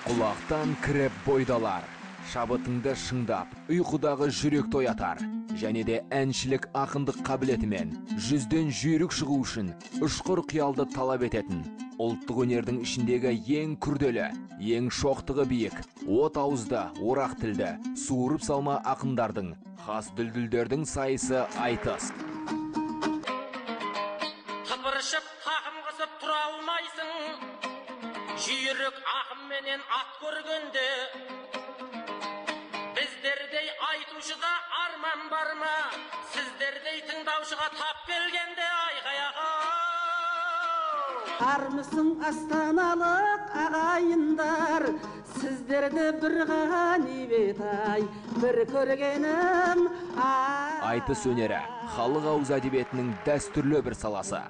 Құлақтан кіріп бойдалар, шабытыңды шыңдап, ұйқыдағы жүректі оятар, және де әншілік ақындық қабілетімен жүзден жүйрік шығу үшін ұшқыр қиялды талап ететін, ұлттық өнердің ішіндегі ең күрделі, ең шоқтығы биік, от ауызды, орақ тілді, суырып салма ақындардың, хас дүлдүлдердің сайысы айтыс. Тыпыршып тақым қысып тұра алмайсың, жүйрік ақынменен ат көргенде, біздердей айтушыға арман бар ма, сіздердей тыңдаушыға тап келгенде айқай ағау. Армысың астаналық ағайындар, сіздерді бір ғанибет ай, бір көргенім ай. Айтыс өнері халық ауыз әдебиетінің дәстүрлі бір саласы.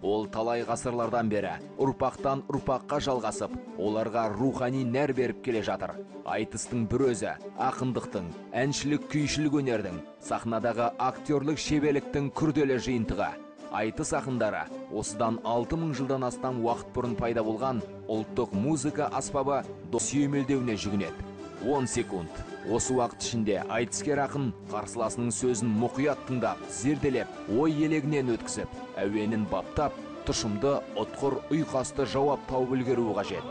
Ол талай ғасырлардан бері ұрпақтан ұрпаққа жалғасып, оларға рухани нәр беріп келе жатыр. Айтыстың бір өзі ақындықтың, әншілік күйшілік өнердің, сахнадағы актерлік шеберліктің күрделі жиынтығы. Айтыс ақындары осыдан 6000 жылдан астам уақыт бұрын пайда болған ұлттық музыка аспабы сүйемелдеуіне жүгінеді. 10 секунд. Осы уақыт ішінде айтыскер ақын қарсыласының сөзін мұқият тыңдап, зерделеп, ой елегінен өткізіп, әуенін баптап, тұшымды, ұтқыр, ұйқасты жауап тауып үлгеруі қажет.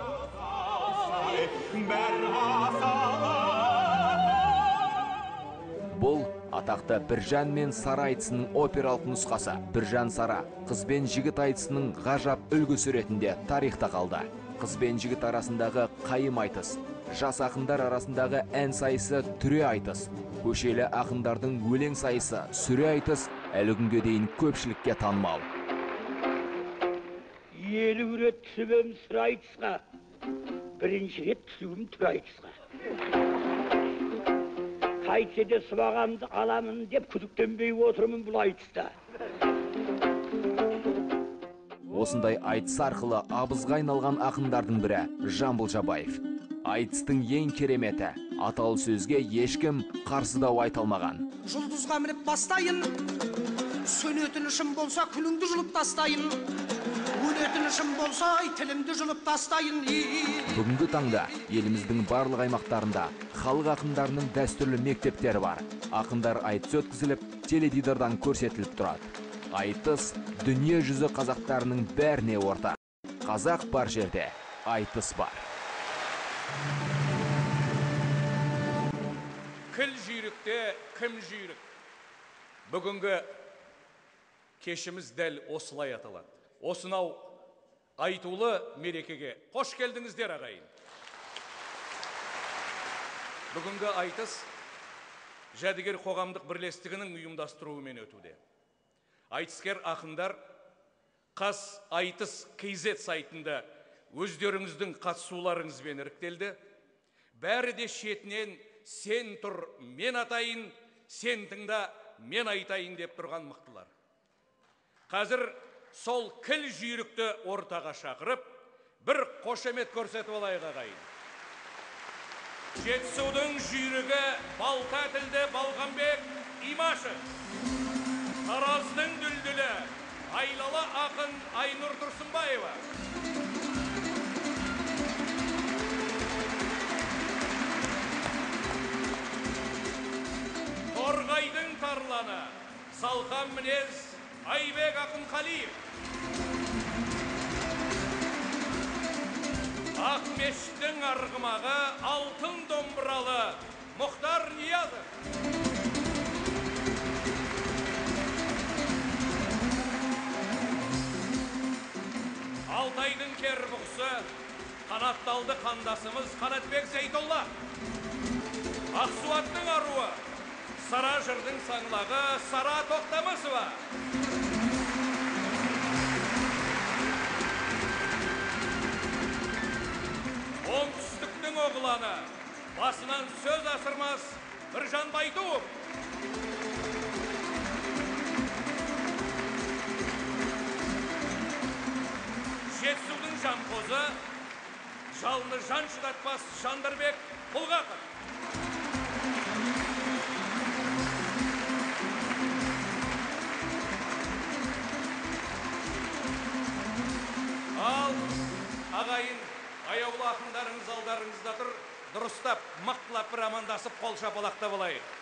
Бұл атақты Біржан мен Сара айтысының опералық нұсқасы. Біржан Сара қыз бен жігіт айтысының ғажап үлгісі ретінде тарихта қалды. Қыз бен жігіт арасындағы қайым айтыс, жас ақындар арасындағы ән сайысы түре айтыс, көшелі ақындардың өлең сайысы сүре айтыс әлі күнге дейін көпшілікке танымал. 50 рет түсіп ем сүре айтысқа, бірінші рет түсуім түре айтысқа. Қайтсе де сыбағамды аламын деп күдіктенбей отырмын бұл айтыста. Осындай айтыс арқылы абызға айналған ақындардың бірі Жамбыл Жабаев. Айтыстың ең кереметі, аталы сөзге ешкім қарсы дау айта алмаған. Жұлдызға мініп бастайын, сөнетін ішім болса күліңді жұлып тастайын, өлетін ішім болса тілімді жұлып тастайын. Бүгінгі таңда еліміздің барлық аймақтарында халық ақындарының дәстүрлі мектептері бар. Ақындар айтыс өткізіліп, теледидардан көрсетіліп тұрады. Айтыс дүние жүзі қазақтарының бәріне ортақ. Қазақ бар жерде айтыс бар. Кіл жүйрікте кім жүйрік? Бүгінгі кешіміз дәл осылай аталады. Осынау айтулы мерекеге қош келдіңіздер, ағайын. Бүгінгі айтыс Жәдігер қоғамдық бірлестігінің ұйымдастыруымен өтуде. Айтыскер ақындар Қаз айтыс KZ сайтында өздеріңіздің қатысуларыңызбен іріктелді. Бәрі де шетінен сен тұр, мен атайын, сен тыңда, мен айтайын деп тұрған мықтылар. Қазір сол кіл жүйрікті ортаға шақырып, бір қошемет көрсетіп алайық, ағайын. Жетісудың жүйрігі балта тілді Балғанбек Имашев, Тараздың дүлдүлі айлалы ақын Айнұр Тұрсынбаева, Торғайдың тарланы салқам мінез Айбек Ақынқалиев, Ақмештің арғымағы алтын домбыралы Мұхтар Ниязов, Алтайдың кербұқсы қанатталды қандасымыз Қанатбек Зейтолла, Ақсуаттың аруы Сара жырдың саңлағы Сара Тоқтамысова, Оңтүстіктің оғланы басынан сөз асырмас Біржан Байтуов, Жетісудың жамқозы жалыны жан шыдатпас Жандарбек Бұлғақов, Ал, ағайын, Аяулы ақындарыңыз алдарыңызда тұр, дұрыстап, мықтылап бір амандасып, қол шапалақтап алайық.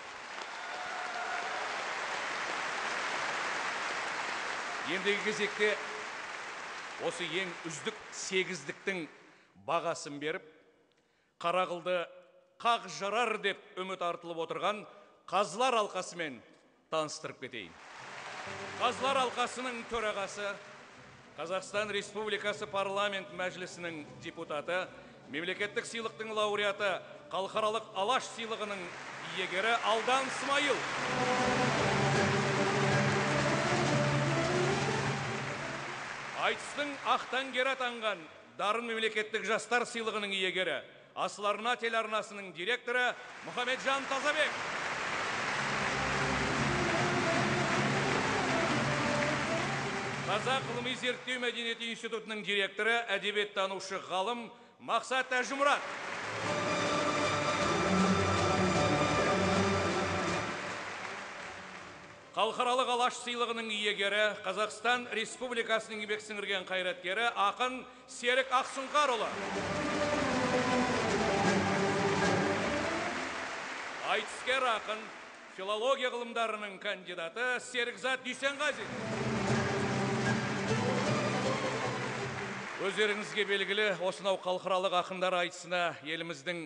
Ендігі кезекте осы ең үздік сегіздіктің бағасын беріп, қара қылды қақ жарар деп үміт артылып отырған қазылар алқасымен таныстырып кетейін. Қазылар алқасының төрағасы, Қазақстан Республикасы Парламент Мәжілісінің депутаты, мемлекеттік сыйлықтың лауреаты, халықаралық Алаш сыйлығының иегері Алдан Смайыл. Айтыстың ақтаңгері атанған Дарын мемлекеттік жастар сыйлығының иегері, Асыл арна телеарнасының директоры Мұхамеджан Тазабек. Қазақ ғылыми зерттеу мәдениеті институтының директоры, әдебиеттанушы ғалым Мақсат Әжімұрат. Халықаралық Алаш сыйлығының иегері, Қазақстан Республикасының еңбек сіңірген қайраткері ақын Серік Ақсұңқарұлы. Айтыскер ақын, филология ғылымдарының кандидаты Серікзат Дүйсенғазин. Өздеріңізге белгілі, осынау халықаралық ақындар айтысына еліміздің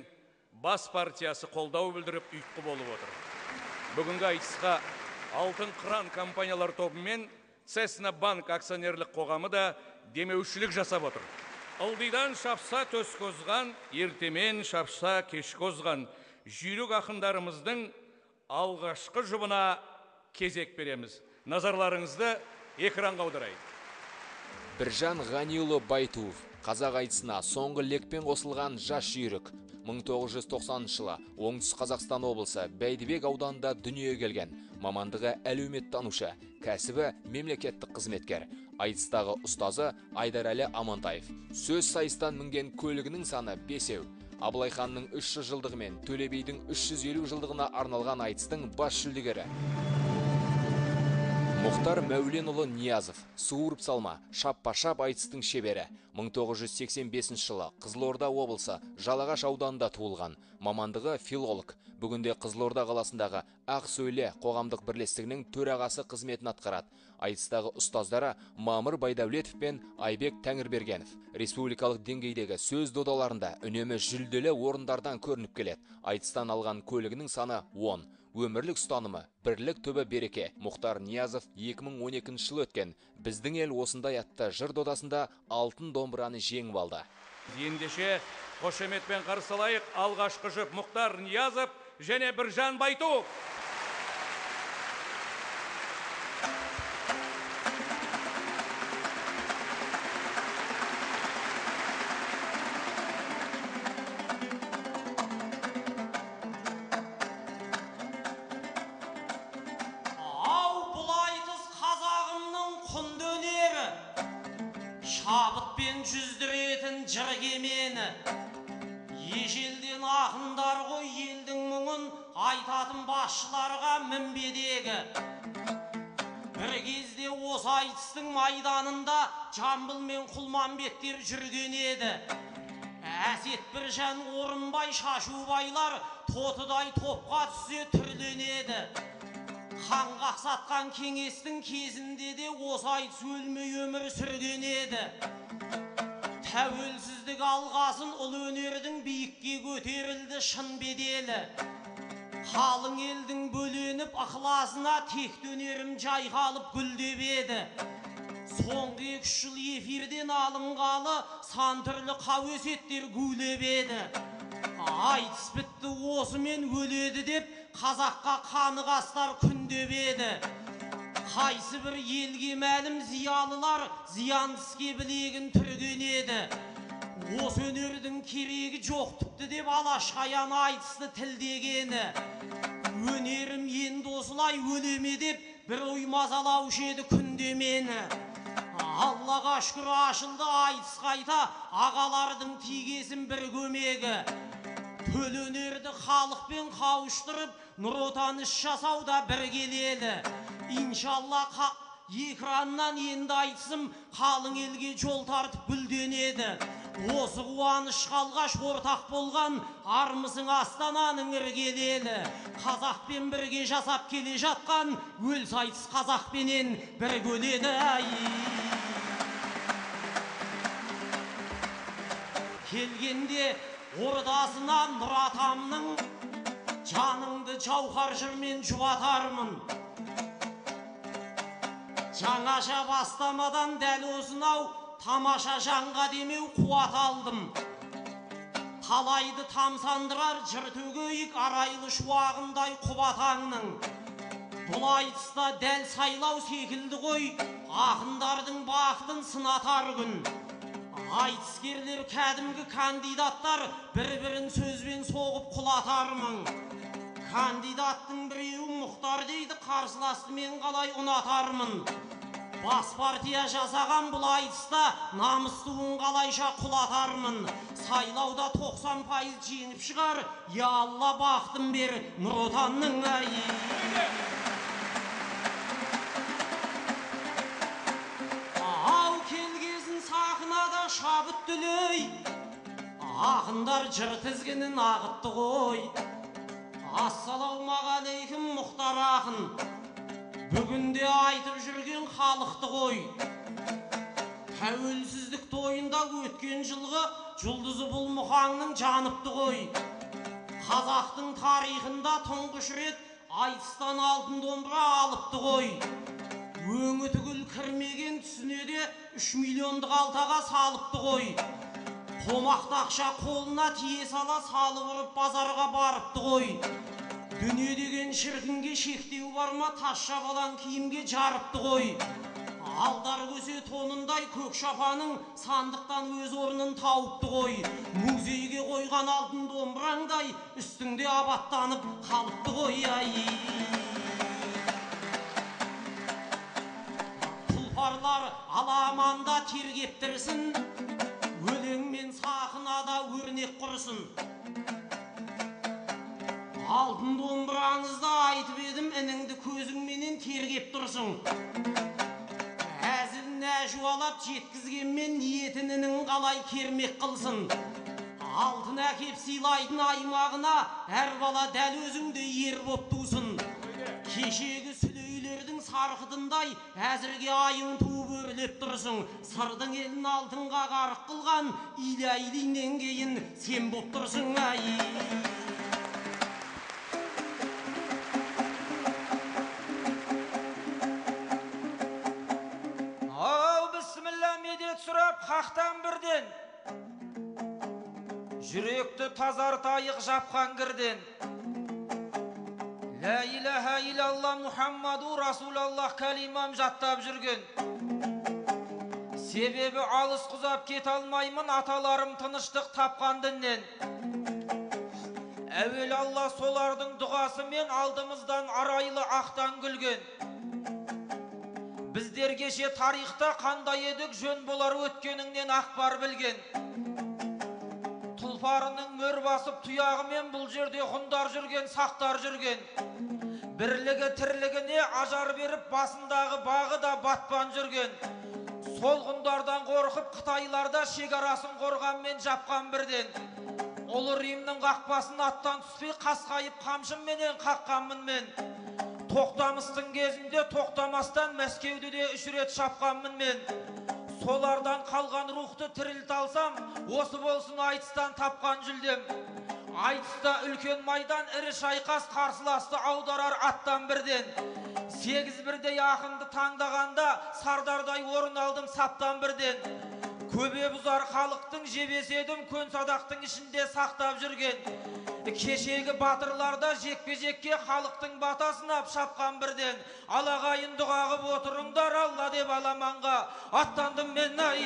бас партиясы қолдау білдіріп ұйытқы болып отыр. Бүгінгі айтысқа Алтын Қыран компаниялар тобымен Цесна Банк акционерлік қоғамы да демеушілік жасап отыр. Ылдидан шапса төс қозған, ертемен шапса кеш қозған жүйрік ақындарымыздың алғашқы жұбына кезек береміз. Назарларыңызды экранға аударайық. Біржан Ғаниұлы Байтуов, қазақ айтысына соңғы лекпен қосылған жас жүйрік. 1990 жылы Оңтүстік Қазақстан облысы Бәйдібек ауданында дүниеге келген. Мамандығы әлеуметтанушы, кәсібі мемлекеттік қызметкер. Айтыстағы ұстазы Айдарәлі Амантаев. Сөз сайыстан мінген көлігінің саны 5. Абылай ханның 300 жылдығы мен Төле бидің 350 жылдығына арналған айтыстың бас жүлдегері. Мұхтар Мәуленұлы Ниязов, суырып салма, шаппа-шап айтыстың шебері. 1985 жылы Қызылорда облысы Жалағаш ауданында туылған. Мамандығы филолог. Бүгінде Қызылорда қаласындағы Ақ Сөйле қоғамдық бірлестігінің төрағасы қызметін атқарады. Айтыстағы ұстаздары Мамыр Байдәулетов пен Айбек Тәңірбергенов. Республикалық деңгейдегі сөз додаларында үнемі жүлделі орындардан көрініп келеді. Айтыстан алған көлігінің саны 10. Өмірлік ұстанымы бірлік түбі береке. Мұхтар Ниязов 2012 жылы өткен Біздің ел осындай атты жыр додасында алтын домбыраны жеңіп алды. Ендеше қошеметпен қарсы алайық алғашқы жұп Мұхтар Ниязов және Біржан Байтуов. Шабытпен жүздіретін жыр кемені, ежелден ақындар ғой елдің мұңын айтатын басшыларға мінбедегі. Бір кезде осы айтыстың майданында Жамбыл мен Құлманбеттер жүрген еді. Әсет Біржан, Орынбай, Шашубайлар тотыдай топқа түссе түрленеді. Хан қақсатқан кеңестің кезінде де осы айтыс өлмей өмір сүрген еді. Тәуелсіздік алғасын ұлы өнердің биікке көтерілді шын беделі. Қалың елдің бөленіп ықыласына текті өнерім жайқалып гүлдеп еді. Соңғы 2 жыл эфирден алынғалы сан түрлі қауесеттер гулеп еді. Айтыс бітті осымен өледі деп қазаққа қаны қастар күндеп еді. Қайсы бір елге мәлім зиялылар зиян іске білегін түрген еді. Осы өнердің керегі жоқ тіпті деп Алаш қаян айтысты тілдегені. Өнерім енді осылай өлеме деп бір ой мазалаушы еді күнде мені. Аллаға шүкір ашылды айтыс қайта, ағалардың тигесін бір көмегі. Төл өнерді халықпен қауыштырып, Нұр Отан іс жасауда бір келеді. Иншалла экраннан енді айтысым қалың елге жол тартып гүлденеді. Осы қуанышқа алғаш ортақ болған армысың Астананың іргелі елі. Қазақпен бірге жасап келе жатқан өлсе айтыс қазақпенен бір өледі. Келгенде ордасына Нұр атамның жаныңды жауһар жырмен жұбатармын. Жаңаша бастамадан дәл осынау тамаша жанға демеу қуат алдым. Талайды тамсандырар жыр төгейік арайлы шуағындай құбатаңның. Бұл айтыста дәл сайлау секілді ғой, ақындардың бақытын сынатар күн. Айтыскерлер кәдімгі кандидаттар бір-бірін сөзбен соғып құлатармын. Кандидаттың біреуі Мұхтар дейді, қарсыласты мен қалай ұнатармын. Бас партия жасаған бұл айтыста намыстуын қалайша құлатармын. Сайлауда 90% жеңіп шығар, я Алла бақытын бер Нұр Отанның ай. Ау келгезін сахнада шабыт дүлей, ақындар жыр тізгінін ағытты ғой. Ассалаумағалейкум Мұхтар ақын, бүгінде айтып жүрген халықты ғой. Тәуелсіздік тойында өткен жылғы жұлдызы бұл Мұхаңның жаныпты ғой. Қазақтың тарихында тұңғыш рет айтыстан алтын домбыра алыпты ғой. Өңі түгіл кірмеген түсіне де 3 миллиондық алтаға салыпты ғой. Қомақты ақша қолына тие сала салып ұрып базарға барыпты ғой. Дүние деген шіркінге шектеу бар ма, тас шабалаң киімге жарыпты ғой. Алдар көсе тонындай көк шапаның сандықтан өз орнын тауыпты ғой. Музейге қойған алтын домбыраңдай үстіңде абаттанып қалыпты ғой. Ай. Тұлпарлар аламанда тергептірсін, өлеңмен сахнада өрнек құрсын. Алтын домбыраңызда айтып едім, ініңді көзіңменен тергеп тұрсың. Әзілін әжуалап жеткізгенмен ниетін інің қалай кермек қылсын. Алтын әкеп сыйлайтын аймағына әр бала дәл өзіңдей ер боп тусын. Кешегі сүлейлердің сарқытындай әзірге айың туып өрлеп тұрсың. Сырдың елін алтынға қарық қылған Илья Ильиннен кейін сен боп тұрсың. Ай. Сұрап хақтан бірден, жүректі тазартайық жапқан кірден. Лә илаһа илlalла Мухаммаду Расулаллах кәлимам жаттап жүрген. Себебі алыс құзап кете алмаймын, аталарым тыныштық тапқан діннен. Әуел Алла солардың дұғасымен алдымыздан арайлы ақтан күлген. Біздер кеше тарихта қандай едік, жөн болар өткеніңнен ақпар білген. Тұлпарының мөр басып тұяғымен бұл жерде ғұндар жүрген, сақтар жүрген. Бірлігі тірлігіне ажар беріп, басындағы бағы да батпан жүрген. Сол ғұндардан қорқып қытайларда шекарасын қорғанмен жапқан бірден. Ұлы Римнің қақпасын аттан түспей қасқайып қамшымменен қаққанмын мен. Тоқтамыстың кезінде тоқтамастан Мәскеуді де 3 рет шапқанмын мен. Солардан қалған рухты тірілте алсам, осы болсын айтыстан тапқан жүлдем. Айтыста үлкен майдан ірі шайқас қарсыласты аударар аттан бірден. 8 бірдей ақынды таңдағанда сардардай орын алдым саптан бірден. Көбе бұзар халықтың жебесі едім, көн садақтың ішінде сақтап жүрген. Кешегі батырларда жекпе-жекке халықтың батасына шапқан бірден. Алағайын дұға қып отырыңдар Алла деп аламанға аттандым мен. Ай.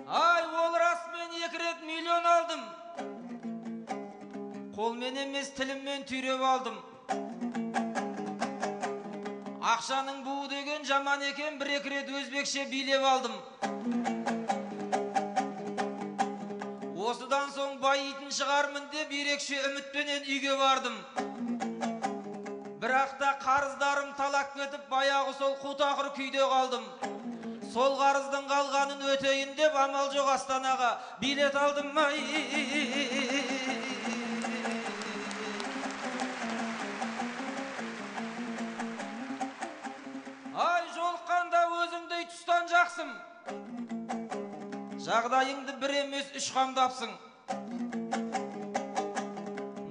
Ай, ол рас, мен 2 рет миллион алдым. Қолмен емес, тіліммен түйреп алдым. Ақшаның буы деген жаман екен, 1-2 рет өзбекше билеп алдым. Осыдан соң байитын шығармын деп ерекше үмітпенен үйге бардым. Бірақ та қарыздарым талап кетіп, баяғы сол қу-тақыр күйде қалдым. Сол қарыздың қалғанын өтейін деп амал жоқ Астанаға билет алдым. Ай! Ай, жолыққанда өзіңдей тұстан жақсым. Жағдайыңды бір емес үш қамдапсың.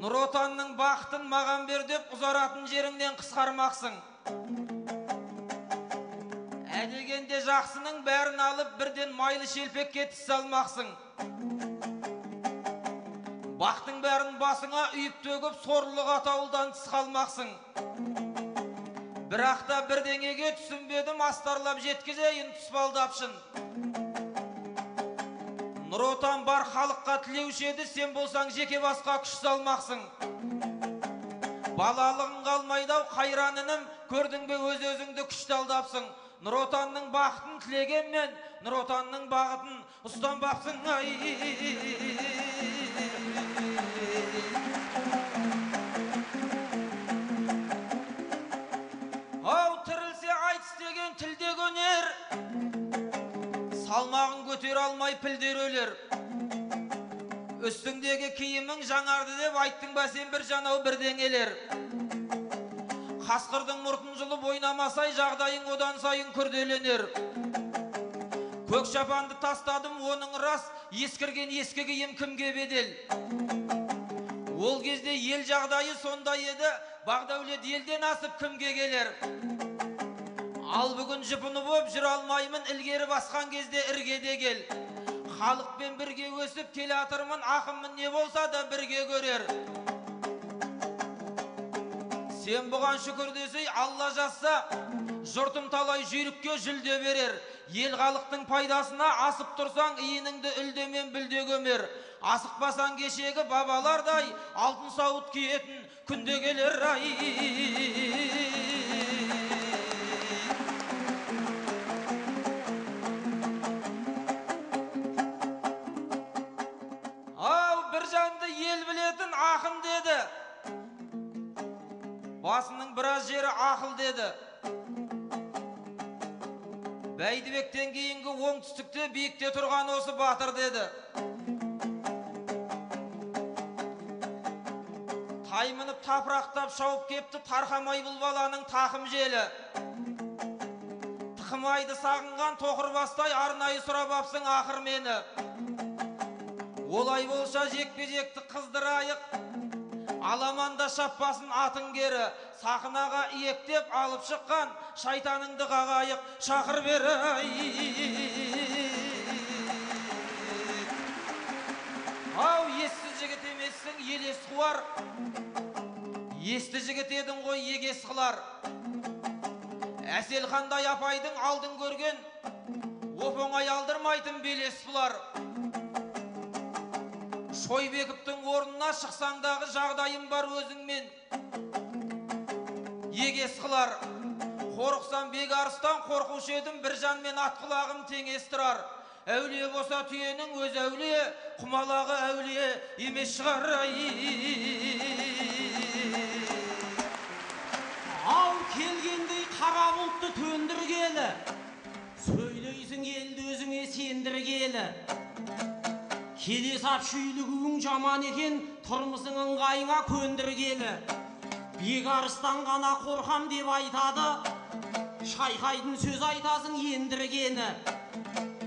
Нұр Отанның бақытын маған бер деп ұзаратын жеріңнен қысқармақсың. Әдегенде жақсының бәрін алып бірден майлы шелпекке тіс салмақсың. Бақтың бәрін басыңа үйіп төгіп сорлық атауылдан тыс қалмақсың. Бірақ та бірдеңеге түсінбедім, астарлап жеткізейін тұспалдапшын. Нұр Отан бар халыққа тілеуші еді, сен болсаң жеке басқа күш салмақсың. Балалығың қалмайды-ау, қайран інім, көрдің бе өз өзіңді күшті алдапсың. Нұр Отанның бақытын тілегенмен, Нұр Отанның бағытын ұстанбапсың. Ай! Ау, тірілсе айтыс деген тілдегі өнер, салмағын көтере алмай пілдер өлер. Үстіңдегі киімің жаңарды деп айттың ба сен бір жанау бірдеңелер. Қасқырдың мұртын жұлып ойнамасай, жағдайың одан сайын күрделенер. Көк шапанды тастадым, оның рас, ескірген ескі киім кімге бедел. Ол кезде ел жағдайы сондай еді, Бағдәулет елден асып кімге келер. Ал бүгін жұпыны боп жүре алмаймын, ілгері басқан кезде іргеде кел. Халықпен бірге өсіп келе жатырмын, ақынмын не болса да бірге көрер. Сен бұған шүкір десей, Алла жазса, жұртым талай жүйрікке жүлде берер. Ел халықтың пайдасына асып тұрсаң, иініңді үлдемен бүлде көмер. Асықпасаң кешегі бабалардай, алтын сауыт киетін күнде келер. Ай! Ау, бір жанды ел білетін ақын деді. Басының біраз жері ақыл деді. Бәйдібектен кейінгі оңтүстікте биікте тұрған осы батыр деді. Тай мініп тапырақтап шауып кепті тарқамай бұл баланың тақым желі. Тықымайды сағынған тоқырбастай арнайы сұрап апсың ақыр мені. Олай болса жекпе-жекті қыздырайық, аламанда шаппасын атың кері. Сахнаға иектеп алып шыққан шайтаныңды қағайық, шақыр бері. Ау, ессіз жігіт емессің, елес қуар. Есті жігіт едің ғой, егес қылар. Әселхандай апайдың алдын көрген, оп-оңай алдырмайтын белес бұлар. Шойбековтің орнына шықсаңдағы жағдайым бар өзіңмен егес қылар. Қорықсам бек арыстан қорқушы едім, бір жанмен ат құлағым теңес тұрар. Әулие болса түйенің өз әулие, құмалағы әулие емес шығар. Ау, келгендей қара бұлтты төндіргелі, сөйлейсің елді өзіңе сендіргелі. Келе сап шүйлігуің жаман екен, тұрмысың ыңғайыңа көндіргелі. Бек арыстан ғана қорқам деп айтады, шайқайтын сөз айтасың ендіргені.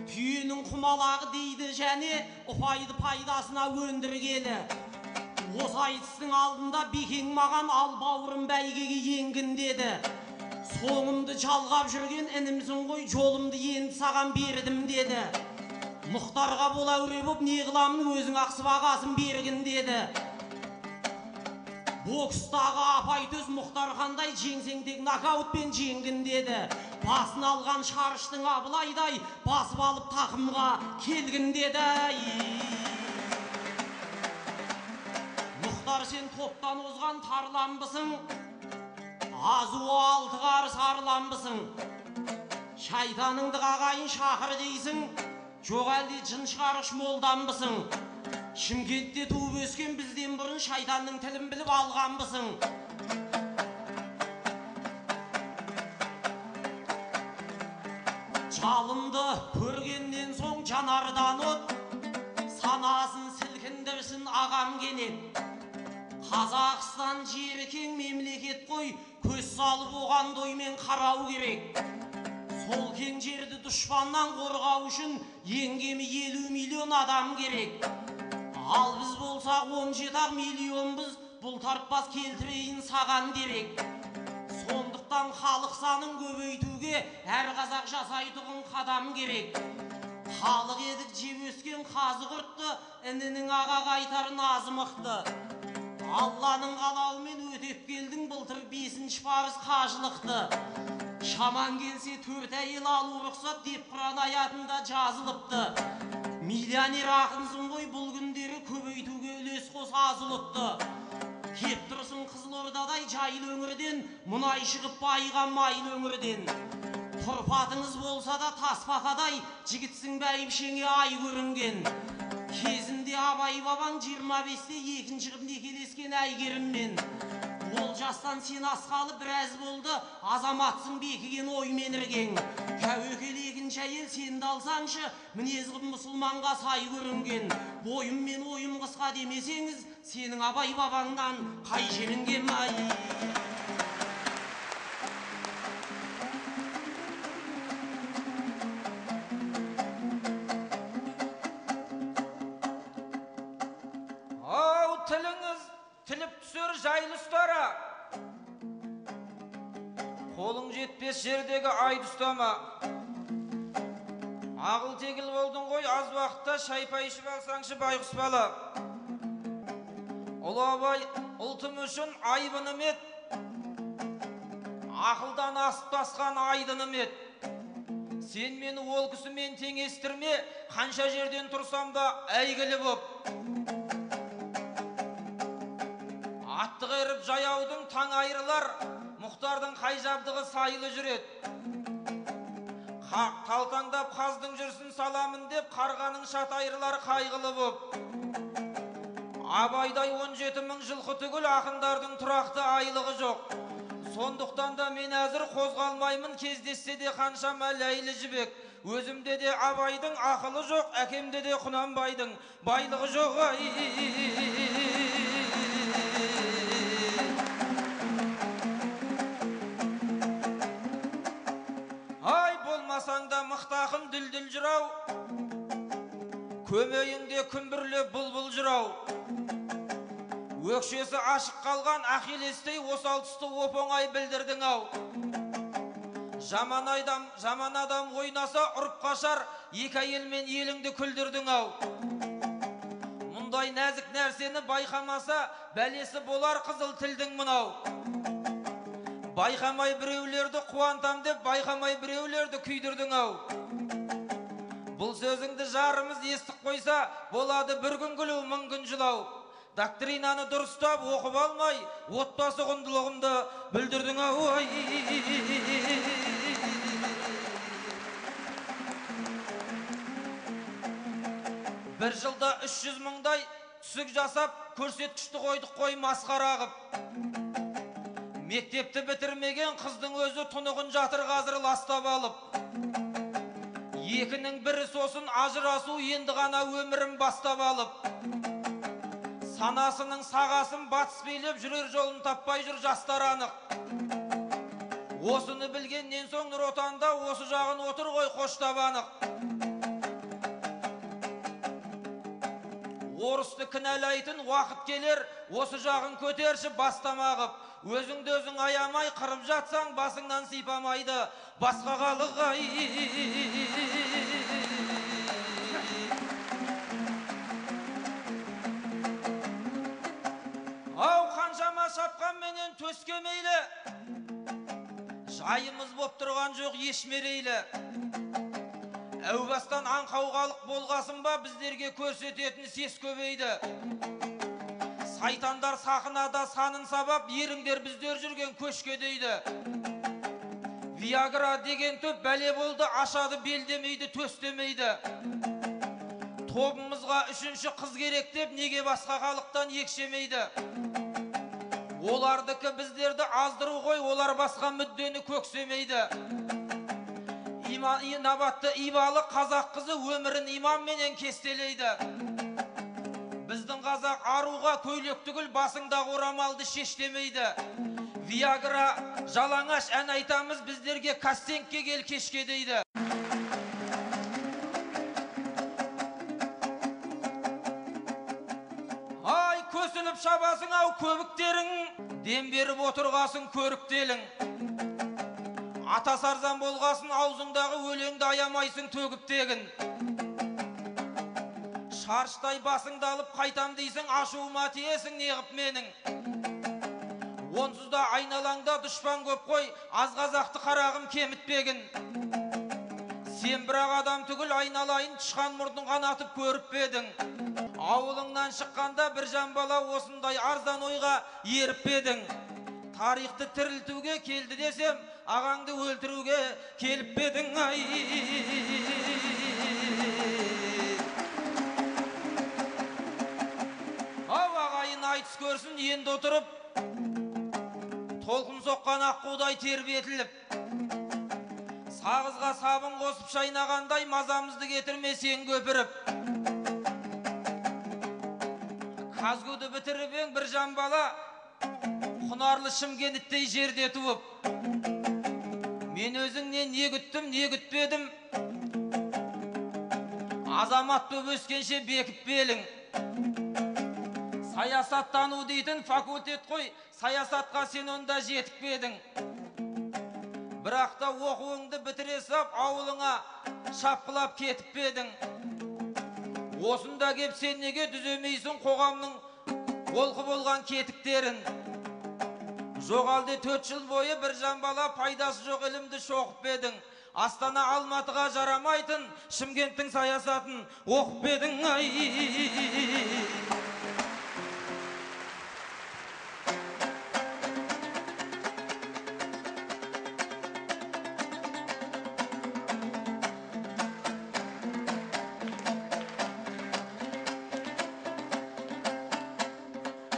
Түйенің құмалағы дейді және ұпайды пайдасына өндіргелі. Осы айтыстың алдында Бекең маған ал бауырым бәйгеге енгін деді. Соңымды жалғап жүрген інімсің ғой, жолымды енді саған бердім деді. Мұхтарға бола әуре боп не қыламын, өзің ақ сыбағасын бергін деді. Бокстағы апай төс Мұхтар қандай, жеңсең тек нокаутпен жеңгін деді. Басын алған шарыштың Абылайдай, басып алып тақымға келгін деді. Мұхтар сен топтан озған тарланбысың, азуы алты қарыс арланбысың. Шайтаныңды қағайын шақыр дейсің, жоқ әлде жын шығарғыш молданбысың. Шымкентте туып өскен бізден бұрын шайтанның тілін біліп алғанбысың. Жалынды көргеннен соң жанардан от, санасын сілкіндірсін ағам кенет. Қазақстан жері кең мемлекет қой, көз салып оған доймен қарау керек. Сол кең жерді дұшпаннан қорғау үшін ең кемі 50 миллион адам керек. Ал біз болсақ 17 миллионбыз, бұл тартпас келтірейін саған дерек. Сондықтан халық санын көбейтуге әр қазақ жасайтұғын қадам керек. Халық едік жеп өскен қазы құртты, інінің аға қайтар назы мықты. Алланың қалауымен өтеп келдің былтыр 5-ші парыз қажылықты. Шаман келсе 4 әйел алу рұқсат деп Құран аятында жазылыпты. Миллионер ақынсың ғой бұл күндері көбейтуге үлес қос аз ұлытты. Кеп тұрсын Қызылордадай жайлы өңірден, мұнай шығып байыған майлы өңірден. Тұрпатыңыз болса да тасбақадай, жігітсің бәйбішеңе ай көрінген. Кезінде Абай бабаң 25-те екінші қып некелескен Әйгеріммен. Ол жастан сен асқалы біраз болды, азаматсың бекіген оймен іргең. Тәуекел екінші әйел сенді алсаңшы, мінез қып мұсылманға сай көрінген. Бойым мен ойым қысқа демесеңіз, сенің Абай бабаңнан қай жерің кем ай? Ау, тіліңіз тіліп түсер жайлы ұстара. Қолың жетпес жердегі айды ұстама. Ағыл тегіл болдың ғой, аз уақытта шайпай ішіп алсаңшы байғұс бала. Ұлы Абай ұлтым үшін айбыным ет, ақылдан асып тасқан айдыным ет. Сен мені ол кісімен теңестірме, қанша жерден тұрсам да әйгілі боп. Атты қайырып жаяудың таң айырылар, Мұхтардың қай жабдығы сайлы жүреді. Талтаңдап қаздың жүрсін саламын деп, қарғаның шат айырылар қайғылы боп. Абайдай 17 мың жылқы түгіл ақындардың тұрақты айлығы жоқ. Сондықтан да мен әзір қозғалмаймын, кездессе де қаншама ләйлі жібек. Өзімде де Абайдың ақылы жоқ, әкемде де Құнанбайдың байлығы жоқ. Ай, болмасаң да мықты ақын дүлдүл жырау, көмейіңде күмбірлеп бұлбұл жырау. Өкшесі ашық қалған Ахиллестей осал тұсты оп-оңай білдірдің ау. Жаман адам ойнаса ұрып қашар, екі әйелмен еліңді күлдірдің ау. Мұндай нәзік нәрсені байқамаса, бәлесі болар қызыл тілдің мынау. Байқамай біреулерді қуантам деп, байқамай біреулерді күйдірдің ау. Бұл сөзіңді жарымыз естіп қойса, болады бір күн күлу, мың күн жылау. Доктринаны дұрыстап оқып алмай, отбасы құндылығымды бүлдірдің ау. Бір жылда 300 мыңдай түсік жасап, көрсеткішті қойдық қой масқара қып. Мектепті бітірмеген қыздың өзі тұнығын жатыр қазір ластап алып. Екінің бірі сосын ажырасу енді ғана өмірін бастап алып. Санасының сағасын батыс билеп жүрер жолын таппай жүр жастар анық. Осыны білгеннен соң Нұр Отанда осы жағын отыр ғой қоштап анық. Орысты кінәлайтын уақыт келер, осы жағын көтерші бастама қып. Өзіңді өзің аямай қырып жатсаң, басыңнан сипамайды басқа халық. Ау, қаншама шапқанменен төске мейлі, жайымыз боп тұрған жоқ еш мерейлі. Әу бастан аңқау халық болғасын ба, біздерге көрсететін сес көбейді. Сайтандар сахнада санын сабап, еріңдер біздер жүрген көшке дейді. Виагра деген төп бәле болды, ашады белдемейді, төстемейді. Тобымызға үшінші қыз керек деп, неге басқа халықтан екшемейді. Олардікі біздерді аздыру ғой, олар басқа мүддені көксемейді. Инабатты ибалы қазақ қызы өмірін иманменен кестелейді. Біздің қазақ аруға көйлек түгіл басыңдағы орамалды шештемейді. Виагра жалаңаш ән айтамыз, біздерге кастингке кел кешке дейді. Ай, көсіліп шабасың ау көбіктерің, дем беріп отырғасын көріктелің. Ата сарзан болғасын аузыңдағы өлеңді аямайсың төгіп тегін. Шарштай басыңды алып қайтам дейсің, ашуыма тиесің неғып менің. Онсыз да айналаңда дұшпан көп қой, аз қазақты қарағым кемітпегін. Сен бірақ адам түгіл айналайын, тышқан мұрнын қанатып көріп пе едің? Ауылыңнан шыққанда бір жан бала осындай арзан ойға еріп пе едің? Тарихты тірілтуге келді десем, ағаңды өлтіруге келіп пе едің? Ай! Ау, ағайын айтыс көрсін енді отырып, толқын соққан аққудай тербетіліп, сағызға сабын қосып шайнағандай мазамызды кетірме сен көпіріп. КазГУ-ды бітіріп ең бір жан бала, құнарлы Шымкенттей жерде туып. Мен өзіңнен не күттім, не күтпедім, азамат боп өскенше бекіп белің. Саясаттану дейтін факультет қой, саясатқа сен онда жетіп пе едің? Бірақ та оқуыңды бітіре сап, ауылыңа шапқылап кетіп пе едің? Осында кеп сен неге түземейсің қоғамның олқы болған кетіктерін? Жоқ әлде 4 жыл бойы бір жан бала пайдасы жоқ ілімді шоқып па едің? Астана Алматыға жарамайтын Шымкенттің саясатын оқып па едің? Ай!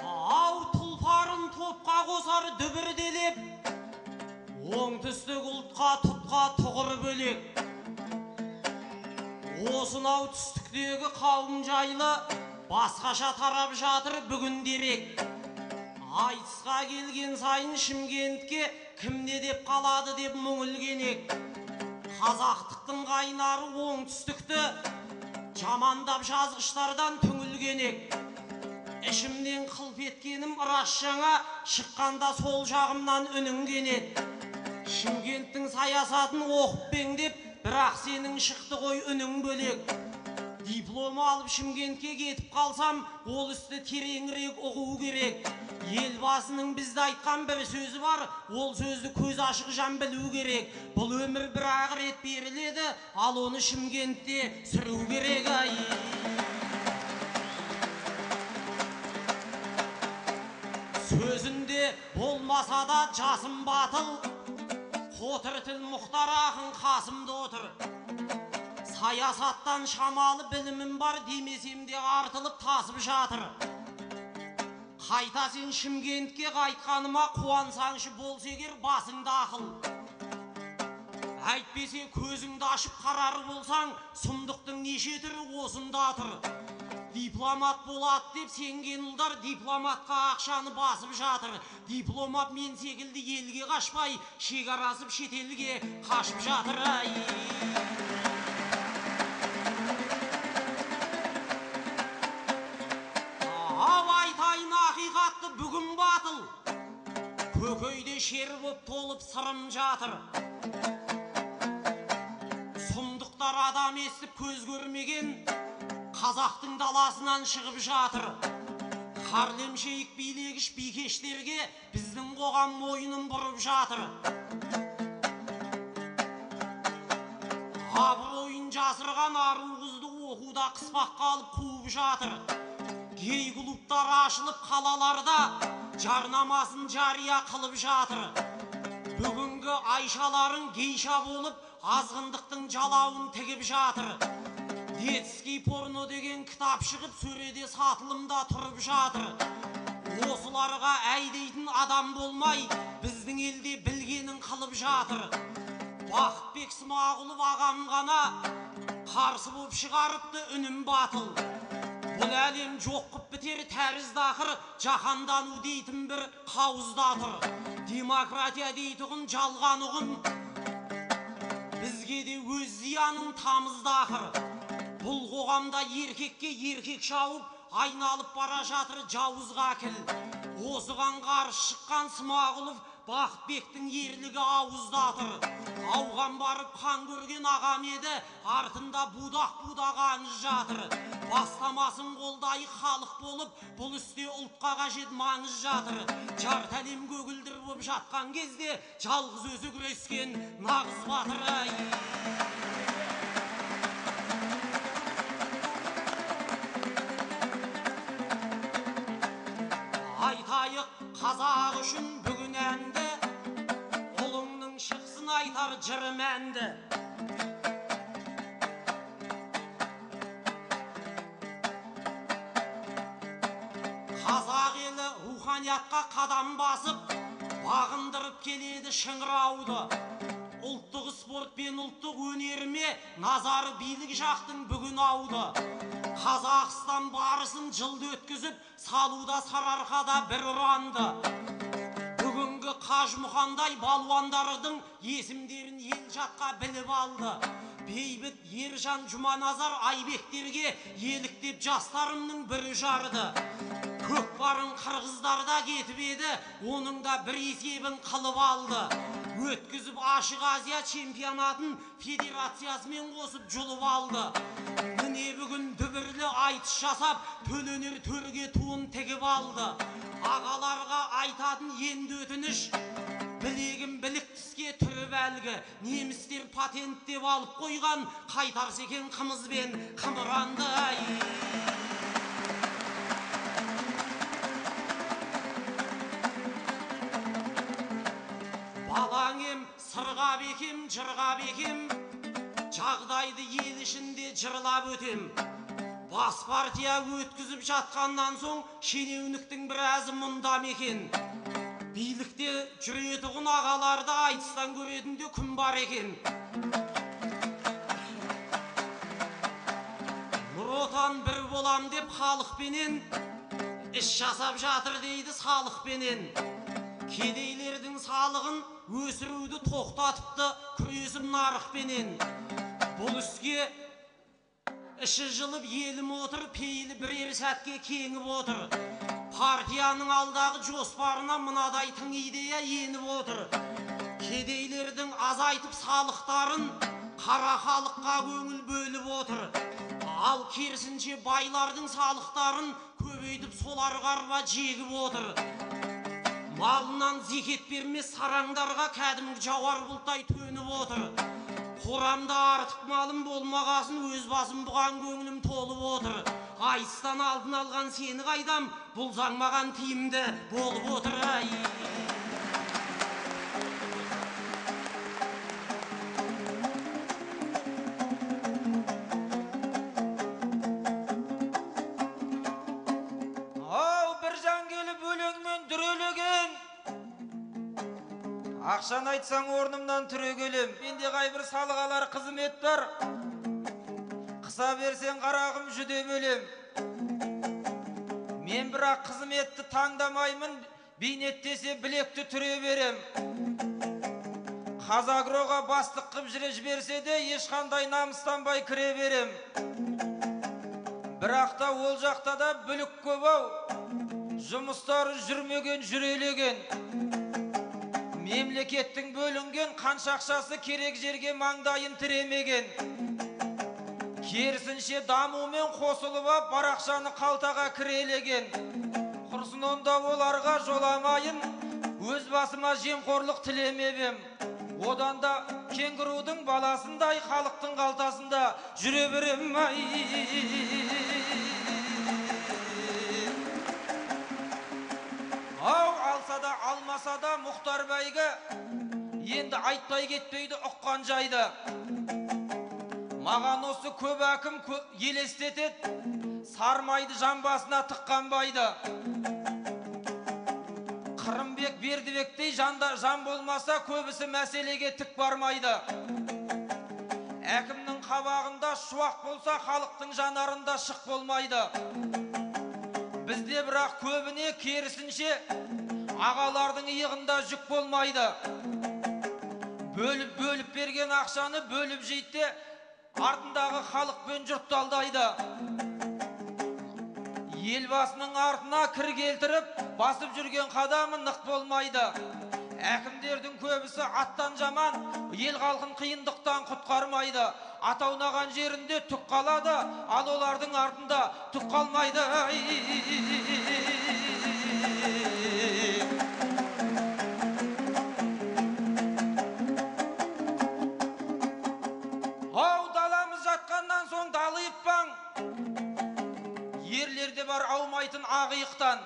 Ау, тұлпарын топқа қосар дүбірделеп, оңтүстік ұлтқа тұтқа тұғыр бөлек. Осынау түстіктегі қауым жайлы басқаша тарап жатыр бүгін дерек. Айтысқа келген сайын Шымкентке кім не деп қалады деп мұңылгенек. Қазақтықтың қайнары оңтүстікті жамандап жазғыштардан түңілгенек. Ішімнен қылп еткенім рас жаңа, шыққанда сол жағымнан үнінген еді. Шымкенттің саясатын оқып бең деп, бірақ сенің шықты ғой үнің бөлек. Диплом алып Шымкентке кетіп қалсам, ол істі тереңірек ұғу керек. Елбасының бізді айтқан бір сөзі бар, ол сөзді көз ашық жан білу керек. Бұл өмір бір ақ рет беріледі, ал оны Шымкентте сүру керек. Ай! Сөзінде болмаса да жасым батыл, қотыр тіл Мұхтар ақын қасымда отыр. Саясаттан шамалы білімім бар демесем де артылып тасып жатыр. Қайта сен Шымкентке қайтқаныма қуансаңшы болса егер басыңда ақыл. Әйтпесе көзіңді ашып қарар болсаң, сұмдықтың неше түрі осында тұр. Дипломат болады деп сенген ұлдар дипломатқа ақшаны басып жатыр. Дипломат мен секілді елге қашпай, шекарасып шетелге қашып жатыр. Ай! Ау, айтайын ақиқатты бүгін батыл, көкейде шер боп толып сырым жатыр. Сұмдықтар адам естіп көз көрмеген, қазақтың даласынан шығып жатыр. Харлем Шейк билегіш бикештерге біздің қоғам мойнын бұрып жатыр. Абыройын жасырған ару қызды оқуда қыспаққа алып қуып жатыр. Гей клубтар ашылып қалаларда жарнамасын жария қылып жатыр. Бүгінгі айшаларың гейша болып азғындықтың жалауын тігіп жатыр. Детский порно деген кітап шығып сөреде сатылымда тұрып жатыр. Осыларға әй дейтін адам болмай, біздің елде білгенін қылып жатыр. Бақытбек Смағұлов ағам ғана қарсы боп шығарыпты үнім батыл. Бұл әлем жоқ қып бітер тәрізді ақыр, жаһандану дейтін бір қауызда тұр. Демократия дейтұғын жалған ұғым, бізге де өз зиянын тамызды ақыр. Бұл қоғамда еркекке еркек шауып, айналып бара жатыр жауызға әкіл. Осыған қарсы шыққан Смағұлов Бақытбектің ерлігі ауызда тұр. Ауған барып қан көрген ағам еді, артында будақ-будақ аңыз жатыр. Бастамасын қолдайық халық болып, бұл істе ұлтқа қажет маңыз жатыр. Жарты әлем көгілдір боп жатқан кезде, жалғыз өзі күрескен нағыз батыр. Айтайық қазақ үшін бүгін әнді, ұлыңның шықсын айтар жыры мәнді. Қазақ елі руханиятқа қадам басып, бағындырып келеді шыңырауды. Ұлттық спорт пен ұлттық өнеріме назары билік жақтың бүгін ауды. Қазақстан барысын жылды өткізіп, салуда Сарыарқада бір ұранды. Бүгінгі Қажымұқандай балуандардың есімдерін ел жатқа біліп алды. Бейбіт Ержан Жұманазар Айбектерге еліктеп жастарымның бірі жарды. Көкпарын қырғыздарда кетіп еді, оның да бір есебін қылып алды. Өткізіп Ашық Азия чемпионатын федерациясымен қосып жұлып алды. Міне бүгін дүбірлі айтыс жасап, төленер төрге туын тігіп алды. Ағаларға айтатын енді өтініш, білегін білік тіске түріп әлгі. Немістер патенттеп алып қойған, қайтарса екен қымызбен қымыранды. Балаң ем, сырға бекем, жырға бекем, жағдайды ел ішінде жырлап өтем. Бас партия өткізіп жатқаннан соң шенеуніктің біразы мұнда мекен. Билікте жүретұғын ағаларды айтыстан көретінде күн бар екен. Нұр Отан бір болам деп халықпенен, іс жасап жатыр дейді салықпенен. Кедейлердің салығын өсіруді тоқтатыпты күресіп нарықпенен. Бұл іске іші жылып елім отыр, пейілі бірер сәтке кеңіп отыр. Партияның алдағы жоспарына мынадай тың идея еніп отыр. Кедейлердің азайтып салықтарын қара халыққа көңіл бөліп отыр. Ал керісінше байлардың салықтарын көбейтіп соларға арба жегіп отыр. Малынан зекет бермес сараңдарға кәдімгі жауар бұлттай төніп отыр. Қорамда артық малым болмағасын өз басым бұған көңілім толып отыр. Айтыстан алдын алған сені қайдам, бұл заң маған тиімді болып отыр. Ау, бір жан келіп өлеңмен дүрелеген, ақшаны айтсаң орнымнан түрегелем. Менде қай бір салық алар қызмет бар, қыса берсең қарағым жүдеп өлем. Мен бірақ қызметті таңдамаймын, бейнеттесе білекті түре берем. Қазагроға бастық қып жүре жіберсе де ешқандай намыстанбай кіре берем. Бірақ та ол жақта да бүлік көп ау, жұмыстары жүрмеген жүрелеген. Мемлекеттің бөлінген қанша ақшасы керек жерге маңдайын тіремеген. Керісінше дамумен қосылып ап, бар ақшаны қалтаға кірелеген. Құрсын онда оларға жоламайын, өз басыма жемқорлық тілемеп ем. Одан да кенгурудың баласындай халықтың қалтасында жүре берем. Ау, алса да алмаса да Мұхтар бәйгі енді айтпай кетпейді ұққан жайды. Маған осы көп әкім елестетеді, сармайды жамбасына тыққан байды. Қырымбек Бердібектей жанда жан болмаса, көбісі мәселеге тік бармайды. Әкімнің қабағында шуақ болса, халықтың жанарында шық болмайды. Бізде бірақ көбіне керісінше, ағалардың иығында жүк болмайды. Бөліп бөліп берген ақшаны бөліп жейді де, артындағы халық пен жұртты алдайды. Елбасының артына кір келтіріп, басып жүрген қадамы нық болмайды. Әкімдердің көбісі аттан жаман, ел халқын қиындықтан құтқармайды. Атаунаған жерінде түк қалады, ал олардың артында түк қалмайды. Ау, даламыз жатқаннан соң далиып паң, ерлерде бар аумайтын ақ иықтан.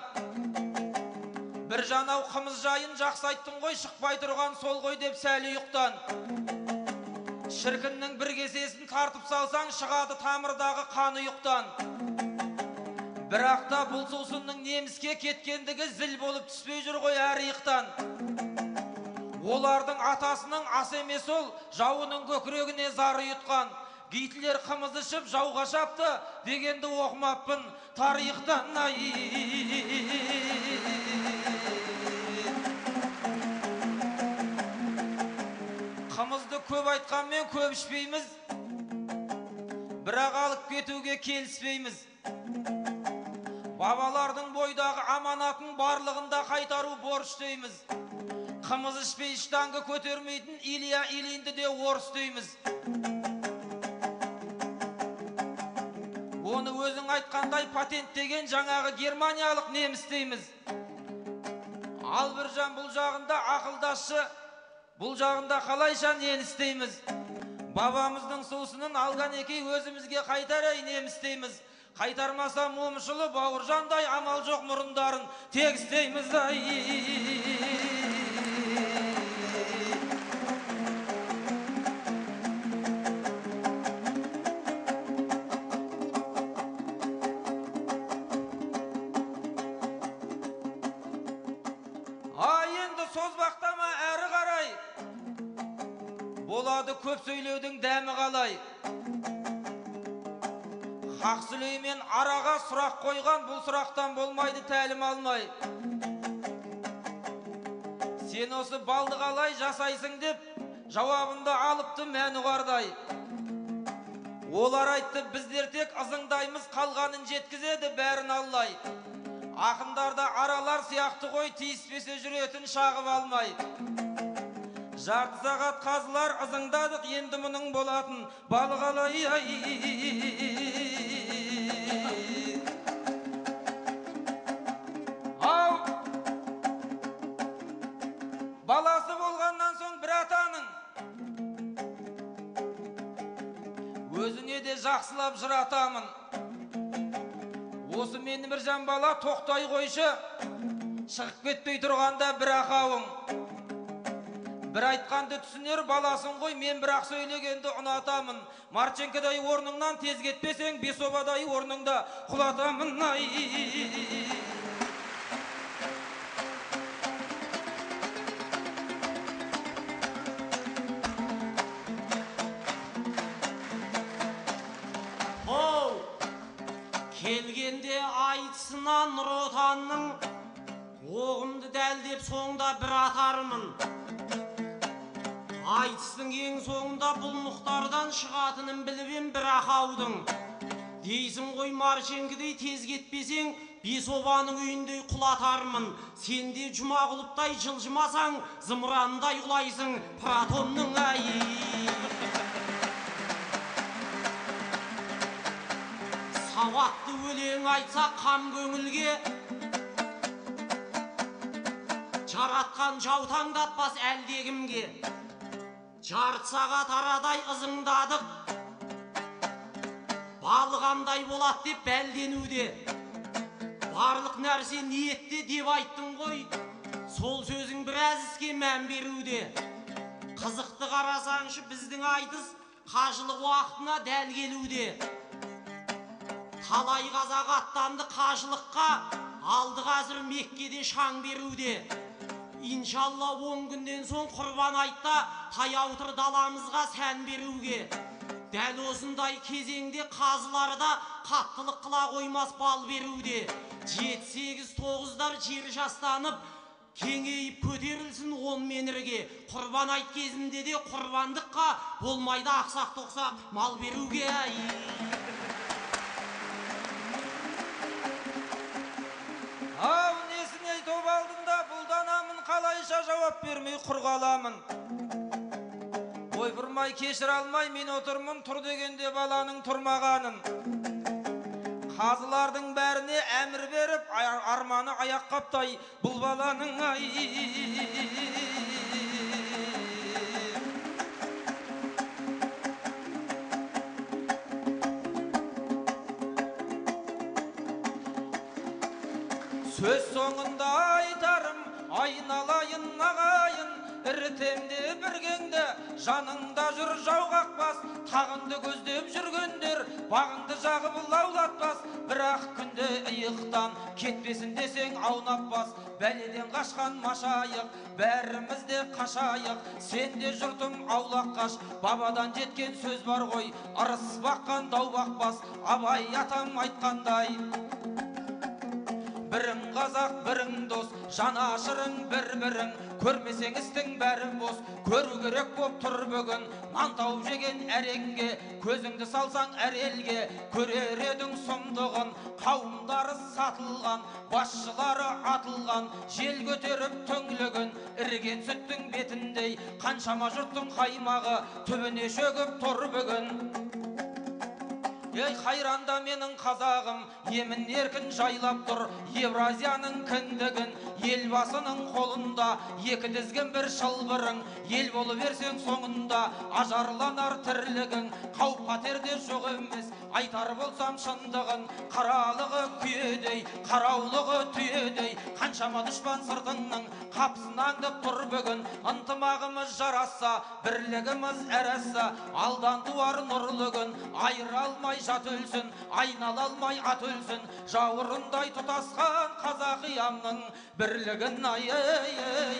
Бір жанау қымыз жайын жақсы айттың ғой, шықпай тұрған сол ғой деп сәл ұйықтан. Шіркіннің бір кесесін тартып салсаң, шығады тамырдағы қан ұйықтан. Бірақ та бұл сусынның неміске кеткендігі зіл болып түспей жүр ғой әр иықтан. Олардың атасының асы емес ол, жауының көкірегіне зар ұйытқан. Гитлер қымыз ішіп жауға шапты дегенді оқымаппын тарихтан. Қымызды көп айтқанмен көп ішпейміз, бірақ алып кетуге келіспейміз. Бабалардың бойдағы аманатын барлығында қайтару борыш дейміз. Қымыз ішпей штанга көтермейтін Илья Ильинді де орыс дейміз. Оны өзің айтқандай патенттеген жаңағы германиялық неміс дейміз. Ал Біржан бұл жағында ақылдасшы, бұл жағында қалайша нені істейміз? Бабамыздың сусынын алған екей өзімізге қайтарай неміс дейміз. Қайтармаса Момышұлы Бауыржандай амал жоқ мұрындарын тегістейміз. Ай, енді созбақтама әрі қарай, болады көп сөйлеудің дәмі қалай. Хақ Сүлеймен араға сұрақ қойған, бұл сұрақтан болмайды тәлім алмай. Сен осы балды қалай жасайсың деп жауабында алыпты мән ұғардай. Олар айтты, біздер тек ызыңдаймыз, қалғанын жеткізеді бәрін Аллай. Ақындарда аралар сияқты ғой, тиіспесе жүретін шағып алмай. Жарты сағат қазылар ызыңдадық, енді мұның болатын балық алай. Ау, баласы болғаннан соң бір атаның өзіңе де жақсылап жыратамын. Осы мені Біржан бала тоқтай қойшы, шығып кетпей тұрғанда бір ақауың. Бір айтқанды түсінер баласың ғой, мен бірақ сөйлегенді ұнатамын. Марченкодай орныңнан тез кетпесең, Бесобадай орныңда құлатамын. Оу, келгенде айтысына Нұр Отанның оғымды дәлдеп соңда бір атармын. Айтыстың ең соңында бұл Мұхтардан шығатынын біліп ем бір ақаудың. Дейсің ғой Марченкідей тез кетпесең, Бесобаның үйіндей құлатармын. Сен де Жұмағұловтай жылжымасаң, зымырандай құлайсың протонның айы. Сауатты өлең айтса қам көңілге, жаратқан жаутаңдатпас әлдекімге. Жарты сағат арадай ызыңдадық, балығандай болады деп бәлденуде. Барлық нәрсе ниетте деп айттың ғой, сол сөзің біраз іске мән беруде. Қызықты қарасаңшы біздің айтыс қажылық уақытына дәл келуде. Талай қазақ аттанды қажылыққа, алды қазір Меккеде шаң беруде. Иншалла 10 күннен соң құрбан айтта таяу тұр даламызға сән беруге. Дәл осындай кезеңде қазыларда қаттылық қыла қоймас бал беруде. 7, 8, 9-дар жер жастанып, кеңейіп көтерілсін 10 менірге. Құрбан айт кезінде де құрбандыққа болмайды ақсақ тоқсақ мал беруге. Ау, несіне топ алдында бұлданамын, қалайша жауап бермей құр қаламын. Ойпырмай кешіре алмай мен отырмын, тұр дегенде баланың тұрмағанын. Қазылардың бәріне әмір беріп, арманы аяқ қаптай бұл баланың ай. Сөз соңында айтарым, айналайын ағайын, ірітемде біргеңді, жаныңда жүр жау қақпас, тағынды көздеп жүргендер, бағыңды жағып лаулатпас, бірақ күнде иықтан кетпесін десең аунап бас, бәледен қашқан машайық, бәріміз де қашайық, сен де жұртым аулақ қаш, бабадан жеткен сөз бар ғой, ырыс баққан дау бақпас, Абай атам айтқандай. Бірің қазақ, бірің дос, жанашырың бір-бірің, көрмесең істің бәрі бос, көру керек боп тұр бүгін, нан тауып жеген әреңге, көзіңді салсаң әр елге, көрер едің сұмдығын, қауымдары сатылған, басшылары атылған, жел көтеріп түңлігін, іріген сүттің бетіндей, қаншама жұрттың қаймағы, түбіне шөгіп тұр бүгін. Ей, қайранда менің қазағым, емін еркін жайлап тұр, Евразияның кіндігін, елбасының қолында, екі тізгін бір шылбырың, ел болып берсең соңында, ажарланар тірлігің, қауіп қатерде жоқ емес, айтар болсам шындығын, қаралығы күйедей, қараулығы түйедей, қаншама дұшпан сыртыңның қапысын аңдып тұр бүгін, ынтымағымыз жарасса, бірлігіміз әрәсса, алдан туар нұрлы күн, айыра алмай жат өлсін, айнала алмай ат өлсін, жауырындай тұтасқан қазақиямның бірлігін ай ай ай ай.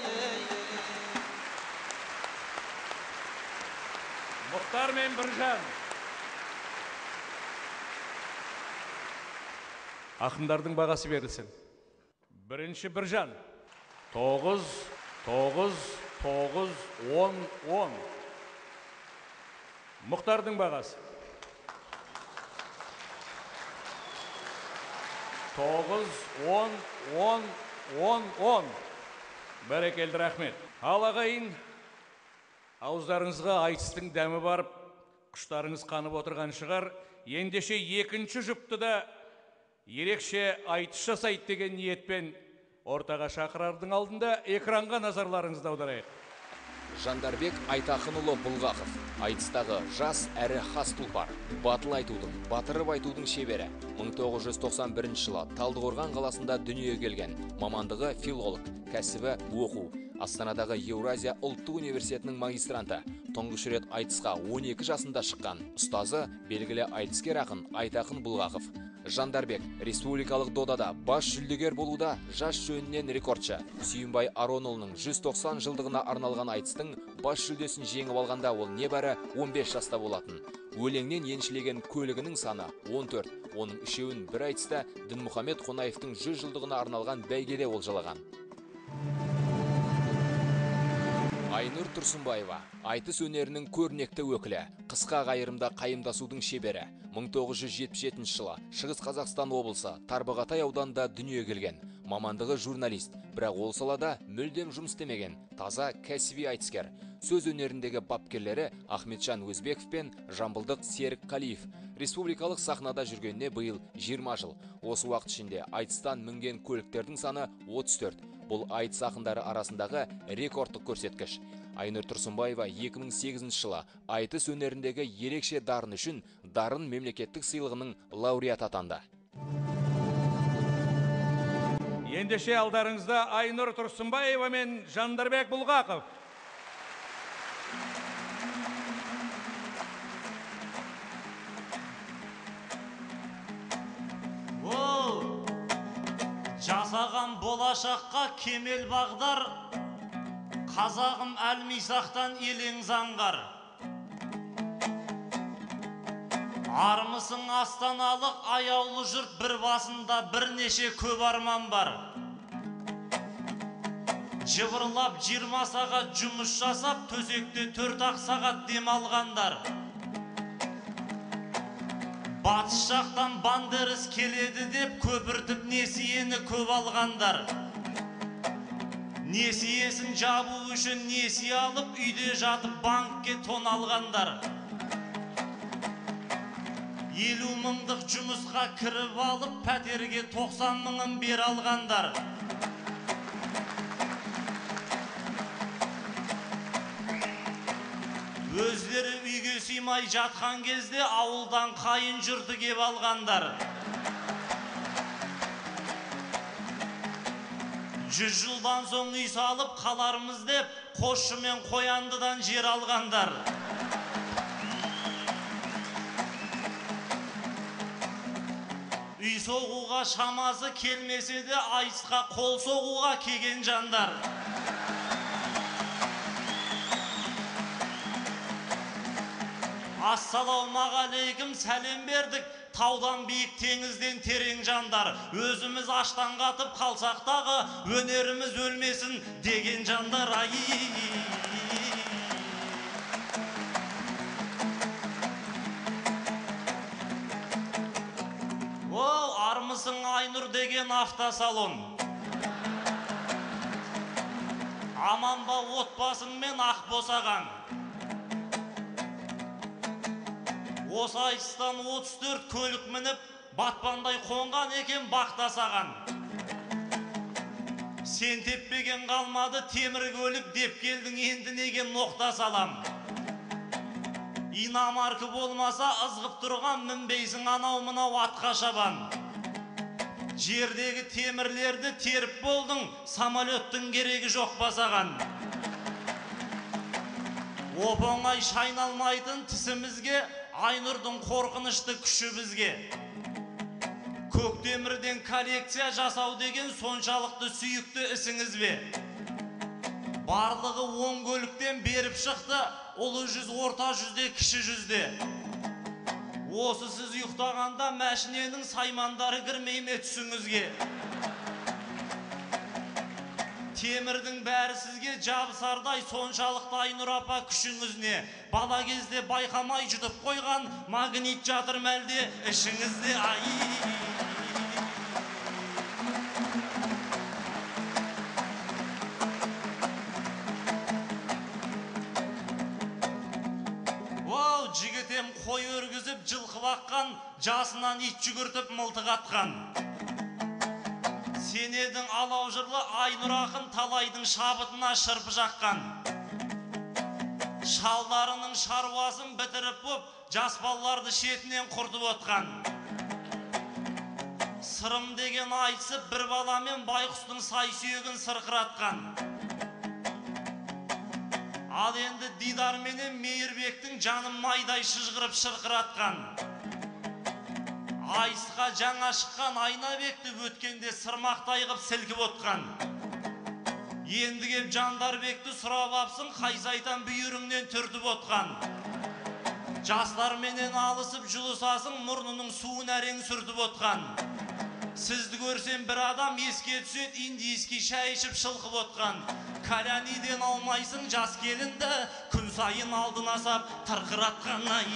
Мұхтар мен Біржан. Ақындардың бағасы берілсін. Бірінші Біржан. 9, 9, 9, 10, 10. Мұхтардың бағасы. 9, 10, 10, 10, 10. Бәрекелді, рахмет. Ал ағайын, ауыздарыңызға айтыстың дәмі барып, құштарыңыз қанып отырған шығар. Ендеше екінші жұпты да ерекше айтыс жасайды деген ниетпен ортаға шақырардың алдында экранға назарларыңызды аударайық. Жандарбек Айтақынұлы Бұлғақов, айтыстағы жас әрі хас тұлпар, батыл айтудың, батырып айтудың шебері. 1991 жылы Талдықорған қаласында дүниеге келген, мамандығы филолог, кәсібі оқу. Астанадағы Еуразия ұлттық университетінің магистранты. Тұңғыш рет айтысқа 12 жасында шыққан. Ұстазы белгілі айтыскер ақын Айтақын Бұлғақов. Жандарбек республикалық додада бас жүлдегер болуда жас жөнінен рекордшы. Сүйінбай Аронұлының 190 жылдығына арналған айтыстың бас жүлдесін жеңіп алғанда ол небәрі 15 жаста болатын. Өлеңнен еншілеген көлігінің саны 14. Оның үшеуін бір айтыста Дінмұхамед Қонаевтың 100 жылдығына арналған бәйгеде олжалаған. Айнұр Тұрсынбаева, айтыс өнерінің көрнекті өкілі, қысқа қайырымда қайымдасудың шебері. 1977 жылы Шығыс Қазақстан облысы Тарбағатай ауданында дүниеге келген. Мамандығы журналист, бірақ ол салада мүлдем жұмыс істемеген, таза кәсіби айтыскер. Сөз өнеріндегі бапкерлері Ахметжан Өзбеков пен жамбылдық Серік Қалиев. Республикалық сахнада жүргеніне биыл 20 жыл. Осы уақыт ішінде айтыстан мінген көліктердің саны 34. Бұл айтыс ақындары арасындағы рекордтық көрсеткіш. Айнұр Тұрсынбаева 2008 жылы айтыс өнеріндегі ерекше дарын үшін Дарын мемлекеттік сыйлығының лауреаты атанды. Ендеше алдарыңызда Айнұр Тұрсынбаева мен Жандарбек Бұлғақов. Жасаған болашаққа кемел бағдар, Қазағым әлмисақтан елең заңғар. Армысың астаналық аяулы жұрт, бір басында бірнеше көп арман бар. Жыбырлап 20 сағат жұмыс жасап, төсекте 4-ақ сағат демалғандар. Батыс жақтан бандеріс келеді деп көпіртіп несиені көп алғандар. Несиесін жабу үшін несие алып, үйде жатып банкке тон алғандар. 50 мыңдық жұмысқа кіріп алып, пәтерге 90 мыңын бер алғандар. Өздері үйге сыймай жатқан кезде ауылдан қайын жұрты кеп алғандар. 100 жылдан соң үй салып қалармыз деп Қосшы мен Қояндыдан жер алғандар. Үй соғуға шамасы келмесе де айтысқа қол соғуға келген жандар. Ассалаумағалейкум, сәлем бердік, таудан биік, теңізден терең жандар. Өзіміз аштан қатып қалсақ дағы, өнеріміз өлмесін деген жандар. Ай! О, армысың Айнұр деген автосалон. Аман ба отбасыңмен ақ босаған. Осы айтыстан 34 көлік мініп, батпандай қонған екен бақта саған. Сен теппеген қалмады темір көлік деп келдің, енді неге ноқта салам? Иномарка болмаса ызғып тұрған, мінбейсің анау мынау атқа шабан. Жердегі темірлерді теріп болдың, самолеттің керегі жоқ ба саған? Оп-оңай шайналмайтын тісімізге, Айнұрдың қорқынышты күші бізге. Көктемірден коллекция жасау деген соншалықты сүйікті ісіңіз бе? Барлығы 10 көліктен беріп шықты, ұлы жүз, орта жүзде, кіші жүзде. Осы сіз ұйықтағанда мәшиненің саймандары кірмей ме түсіңізге? Темірдің бәрі сізге жабысардай, соншалықты Айнұр апа күшіңіз не? Бала кезде байқамай жұтып қойған магнит жатыр мәлде ішіңізде. Ай! Оу, жігітем қой өргізіп жылқы баққан, жасынан ит жүгіртіп мылтық атқан. Сен едің алау жырлы Айнұр ақын, талайдың шабытына шырпы жаққан. Шалдарының шаруасын бітіріп боп, жас балаларды шетінен құртып отқан. Сырым деген айтысып бір баламен байқұстың сай сүйегін сырқыратқан. Ал енді Дидар менен Мейірбектің жанын майдай шыжғырып шырқыратқан. Айтысқа жаңа шыққан Айнабекті өткенде сырмақтай қып сілкіп отқан. Енді кеп Жандарбекті сұрап апсың, қай сайтан бүйіріңнен түртіп отқан. Жастарменен алысып жұлысасың, мұрнының суын әрең сүртіп отқан. Сізді көрсем бір адам еске түседі, индийский шай ішіп шылқып отқан. Каляниден алмайсың жас келінді, күн сайын алдына сап тырқыратқан. Ай!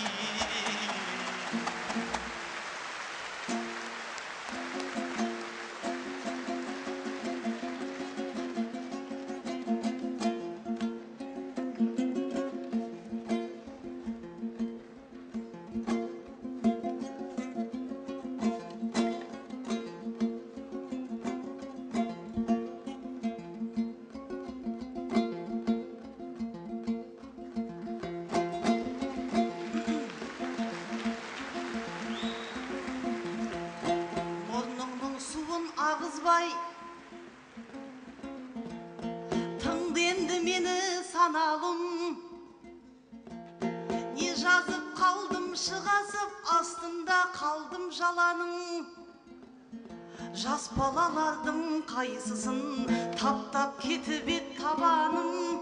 Саналым, не жазып қалдым шығасып, астында қалдым жаланың. Жас балалардың қайсысын таптап кетіп ет табаным.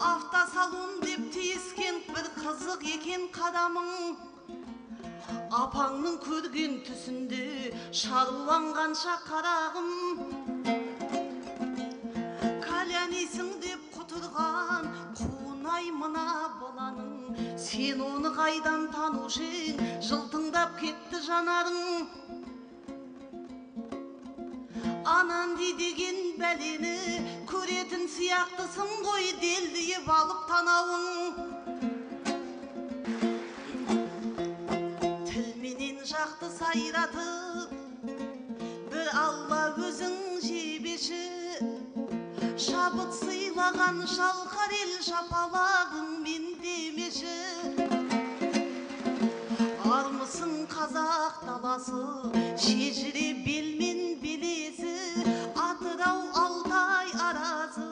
Автосалон деп тиіскен бір қызық екен қадамың. Апаңның көрген түсінде шаруанғанша қарағым. Калянисің деп құтырған қуынай мына баланың. Сен оны қайдан танушы ең, жылтыңдап кетті жанарың. Ананди деген бәлені көретін сияқтысың ғой, делдиіп алып танауың. Тілменен жақты сайратып, бір Алла өзің жебеші. Шабыт сыйлаған шалқар ел шапалағыңмен демеші. Армысың қазақ даласы, шежіре белмен белесі, Атырау, Алтай арасы,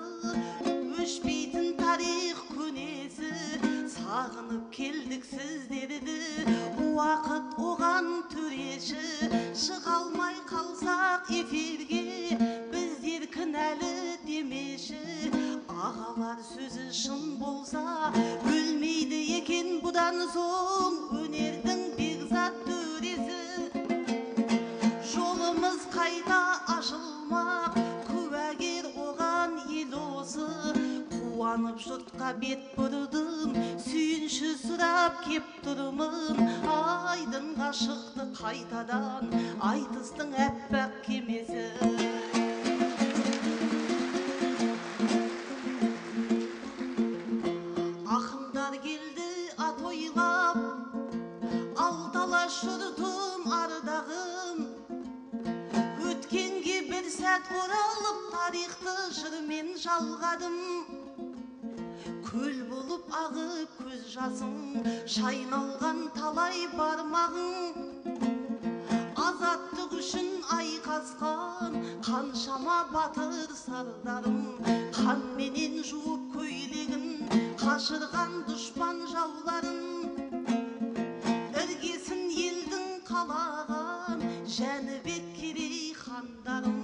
өшпейтін тарих көнесі. Сағынып келдік сіздерді, уақыт оған төреші. Шыға алмай қалсақ эфирге, біздер кінәлі демеші. Ағалар сөзі шын болса, өлмейді екен бұдан соң өнердің бекзат төресі. Жолымыз қайта ашылмақ, куәгер оған ел осы. Қуанып жұртқа бет бұрдым, сүйінші сұрап кеп тұрмын. Айдынға шықты қайтадан айтыстың әппақ кемесі. Ақындар келді ат ойлап, алталаш жұртым ардағым. Өткенге бір сәт оралып, тарихты жырмен жалғадым. Көл болып ағып көз жасың, шайналған талай бармағың. Азаттық үшін айқасқан қаншама батыр сардарым. Қанменен жуып көйлегін, қашырған дұшпан жауларын. Іргесін елдің қалаған Жәнібек Керей хандарым.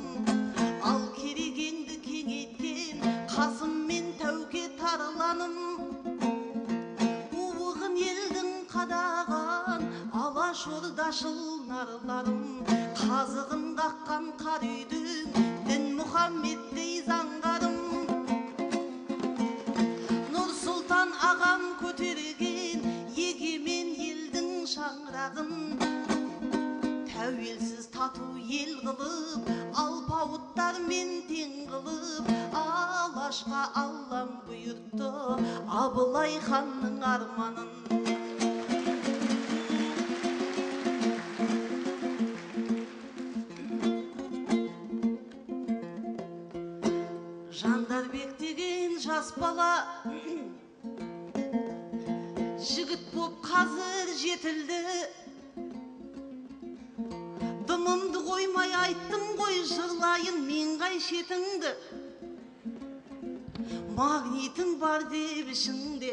Ал керегеңді кеңейткен Қасым мен Тәуке тарланым. Уығын елдің қадаған Алаш ордашыл нарларым. Қазығын қаққан қар үйдің Дінмұхаммедтей заңғарым. Нұрсұлтан ағам көтерген егемен елдің шаңырағын. Тәуелсіз тату ел қылып, алпауыттармен тең қылып, Алашқа Аллам бұйыртты Абылай ханның арманын. Жандарбек деген жас бала жігіт боп қазір жетілді. Дымымды қоймай айттым ғой, жырлайын мен қай шетіңді. Магнитің бар деп ішіңде,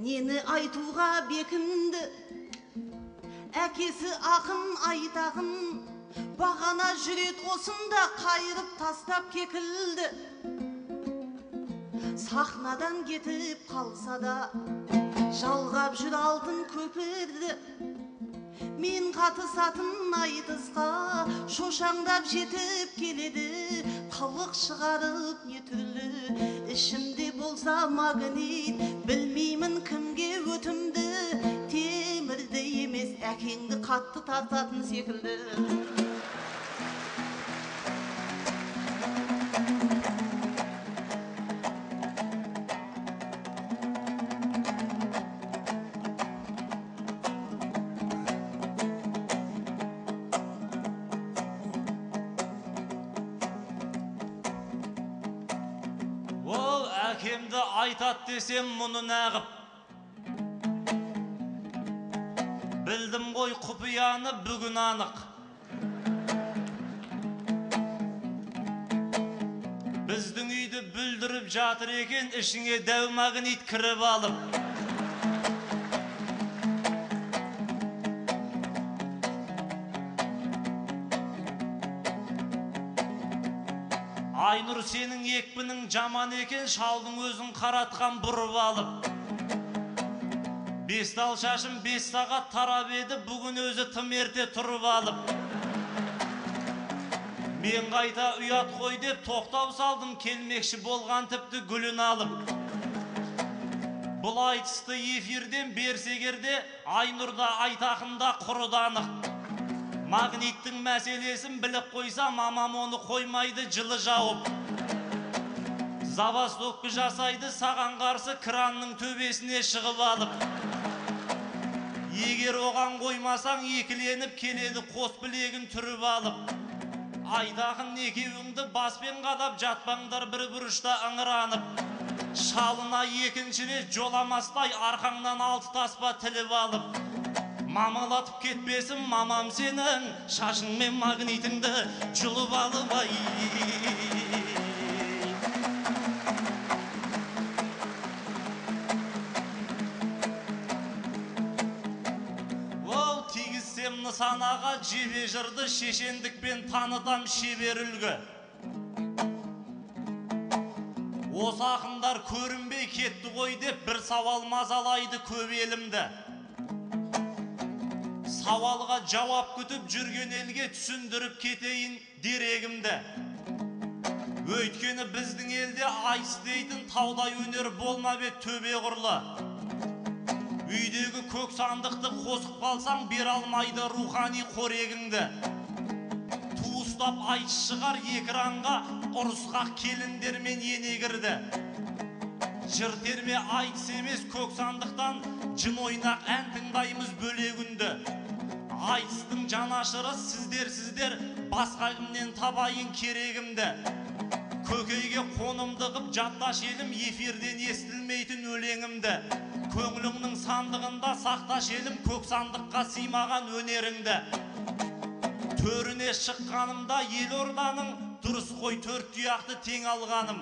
нені айтуға бекінді. Әкесі ақын айтағын, бағана жүрет осында қайырып тастап кекілді. Сахнадан кетіп қалса да, жалғап жүр алтын көпірді. Мен қатысатын айтысқа шошаңдап жетіп келеді. Қылық шығарып не түрлі, ішімде болса магнит, білмеймін кімге өтімді. Темірді емес әкеңді қатты тартатын секілді. Әкемді айтат десем мұны нағып, білдім ғой құпияны бүгін анық. Біздің үйді бүлдіріп жатыр екен, ішіңе дәу магнит кіріп алып. Айнұр, сенің екпінің жаман екен, шалдың өзін қаратқан бұрып алып. 5 тал шашым 5 сағат тарап еді, бүгін өзі тым ерте тұрып алып. Мен қайта ұят қой деп тоқтау салдым, келмекші болған тіпті гүлін алып. Бұл айтысты эфирден берсегерде Айнұрда Айтақында құрыданық. Магниттің мәселесін біліп қойса, мамам оны қоймайды жылы жауып. Забастовка жасайды саған қарсы кранның төбесіне шығып алып. Егер оған қоймасаң, екіленіп келеді қос білегін түріп алып. Айтақын екеуіңді баспен қадап жатпаңдар бір бұрышта ыңыранып. Шалына екінші рет жоламастай арқаңнан 6 таспа тіліп алып. Мамалатып кетпесін мамам сенің, шашың мен магнитіңді жұлып алып ай. Оу, тигізсем нысанаға жебе жырды, шешендікпен танытам шебер үлгі. Осы ақындар көрінбей кетті ғой деп бір сауал мазалайды көп елімді. Сауалға жауап күтіп жүрген елге түсіндіріп кетейін дерегімді. Өйткені біздің елде айтыс дейтін таудай өнер болмап еді төбе құрлы. Үйдегі көк сандықты қосып қалсаң бере алмайды рухани қорегіңді. Туыстап айтыс шығар экранға ұрысқақ келіндермен ене кірді. Жыр терме айтыс емес көк сандықтан жын ойнақ ән тыңдаймыз бөлегінді. Айтыстың жанашыры сіздер, басқа кімнен табайын керегімді. Көкейге қонымды қып жатташ елім, эфирден естілмейтін өлеңімді. Көңіліңнің сандығында сақташ елім, көк сандыққа сыймаған өнеріңді. Төріне шыққанымда елорданың, дұрыс қой төрт тұяқты тең алғаным.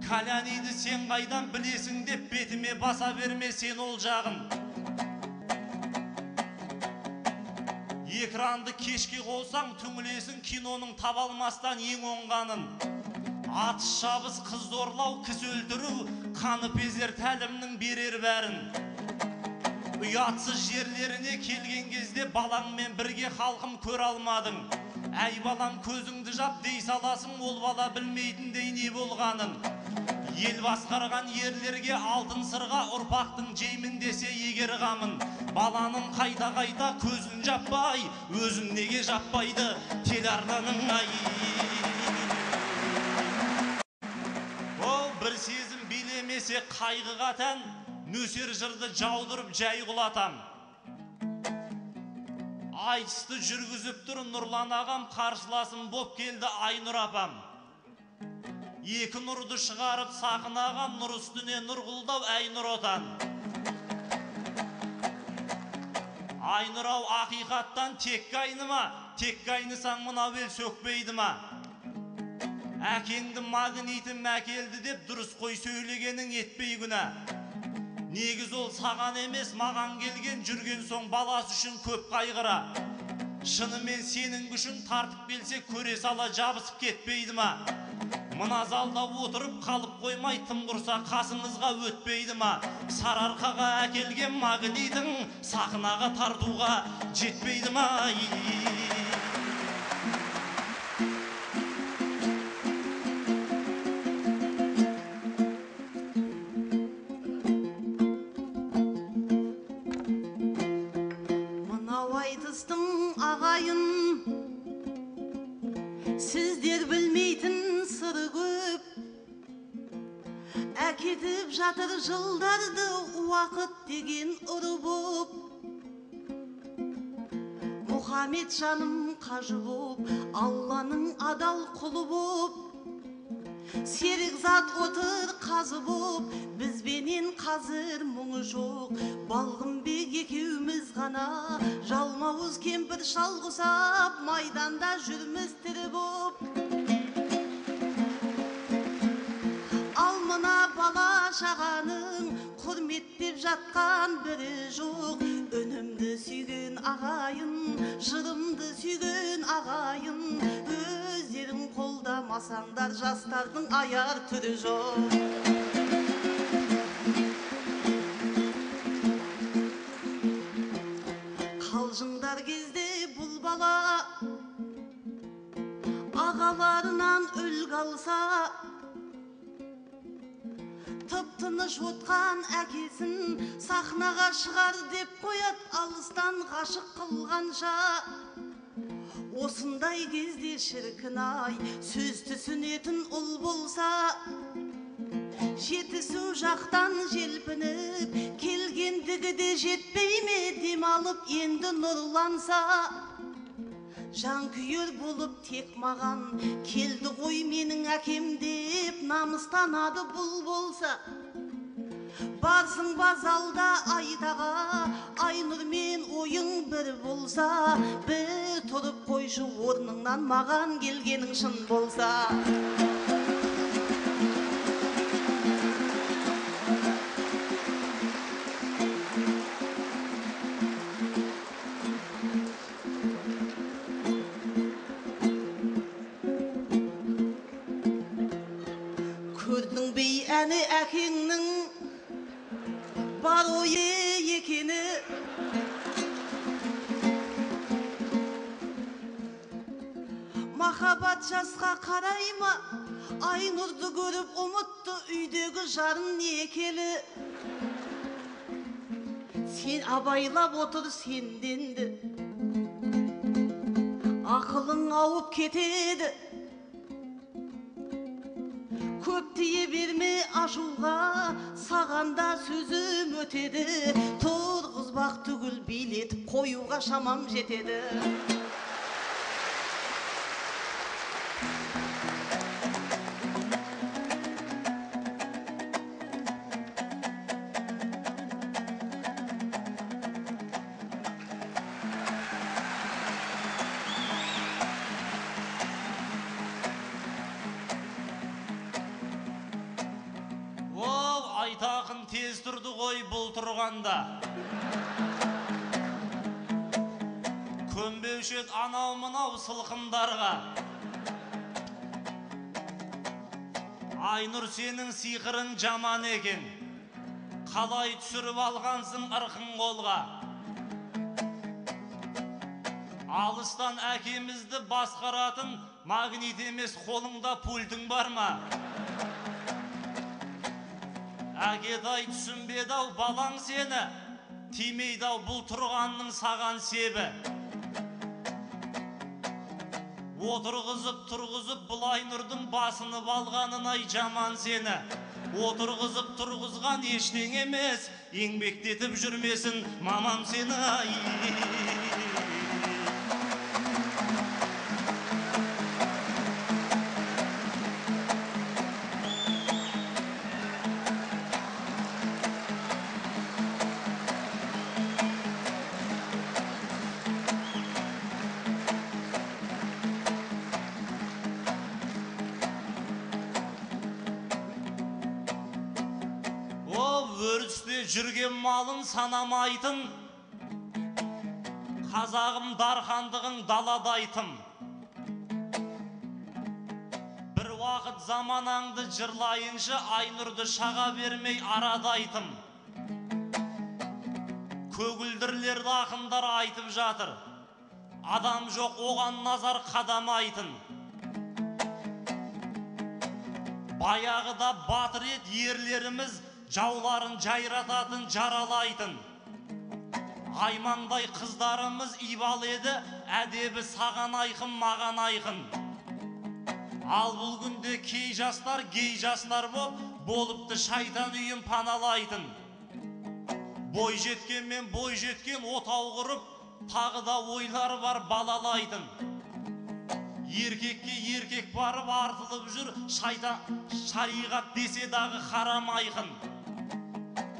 Каляниді сен қайдан білесің деп бетіме баса берме сен ол жағын. Экранды кешке қойсаң түңілесің киноның таба алмастан ең оңғанын. Атыс шабыс, қыз зорлау, кісі өлтіру, қаныпезер тәлімнің берер бәрін. Ұятсыз жерлеріне келген кезде балаңмен бірге халқым көре алмадың. Әй балам көзіңді жап дей саласың, ол бала білмейтіндей не болғанын. Ел басқарған ерлерге алтын сырға ұрпақтың жеймін десе егер қамын. Баланың қайта-қайта көзін жаппай, өзін неге жаппайды телеарнаның ай. Ол бір сезім билемесе қайғыға тән, нөсер жырды жаудырып жай құлатам. Айтысты жүргізіп тұр Нұрлан ағам, қарсыласым боп келді Айнұр апам. Екі нұрды шығарып сахнаға, нұр үстіне нұр құлдау Айнұр отан. Айнұр ау ақиқаттан текке айныма, текке айнысаң мынау ел сөкпейді ма? Әкеңді магнитім әкелді деп дұрыс қой сөйлегенің етпей күнә. Негіз ол саған емес маған келген, жүрген соң баласы үшін көп қайғыра. Шынымен сенің күшің тартып келсе көре сала жабысып кетпейді ма? Мына залда отырып қалып қоймай тым құрса қасыңызға өтпейді ма? Сарыарқаға әкелген магнитің сахнаға тартуға жетпейді ма? Мынау айтыстың ағайын, сіздер білмейтін сыры көп. Әкетіп жатыр жылдарды уақыт деген ұры боп. Мұхаммед жаным қажы боп, Алланың адал құлы боп. Серік зат отыр қазы боп, бізбенен қазір мұңы жоқ. Балғынбек екеуміз ғана, жалмауыз кемпір шал құсап, майданда жүрміз тірі боп. Ал мына бала шағаның құрметтеп жатқан бірі жоқ. Үнімді сүйген ағайын, жырымды сүйген ағайын, өздерің қолдамасаңдар жастардың аяр түрі жоқ. Қалжыңдар кезде бұл бала ағаларынан үлгі алса, тып-тыныш отқан әкесін сахнаға шығар деп қояды алыстан ғашық қылғанша. Осындай кезде шіркін ай, сөз түсінетін ұл болса, Жетісу жақтан желпініп келгендігі де жетпей ме, демалып енді нұрланса. Жанкүйер болып тек маған келді ғой менің әкем деп намыстанады бұл болса. Барсың ба залда айтаға, Айнұрмен ойың бір болса, бір тұрып қойшы орныңнан маған келгенің шын болса. Көрдің бе әні әкеңнің бар ойы екені, махаббат жасқа қарай ма, Айнұрды көріп ұмытты үйдегі жарын некелі. Сен абайлап отыр сенденді, ақылың ауып кетеді. Көп тие берме ашуға, саған да сөзім өтеді. Тұрғызбақ түгіл билетіп қоюға шамам жетеді. Айтақын тез тұрды ғой бұл тұрғанда. Көнбеуші ед анау мынау сылқымдарға. Айнұр сенің сиқырың жаман екен, қалай түсіріп алғансың ырқың қолға. Алыстан әкемізді басқаратын магнит емес, қолыңда пультің бар ма? Әкетай түсінбеді-ау балаң сені, тимейді-ау бұл тұрғанның саған себі. Отырғызып тұрғызып бұл Айнұрдың басынып алғанын ай жаман сені. Отырғызып тұрғызған ештеңе емес, еңбектетіп жүрмесін мамам сені ай. Өрісте жүрген малын санамайтын, қазағым дархандығың даладайтын. Бір уақыт заманаңды жырлайыншы, Айнұрды шаға бермей арадайтын. Көгілдірлерді ақындар айтып жатыр, адам жоқ оған назар қадамайтын. Баяғыда батыр ед ерлеріміз, жауларын жайрататын, жаралайтын. Аймаңдай қыздарымыз ибалы еді, әдебі саған айқын, маған айқын. Ал бұл күнде кей жастар, гей жастар боп, болыпты шайтан үйін паналайтын. Бой жеткен мен бой жеткен отау құрып, тағы да ойлары бар балалайтын. Еркекке еркек барып артылып жүр, шайтан шариғат десе дағы харам айқын.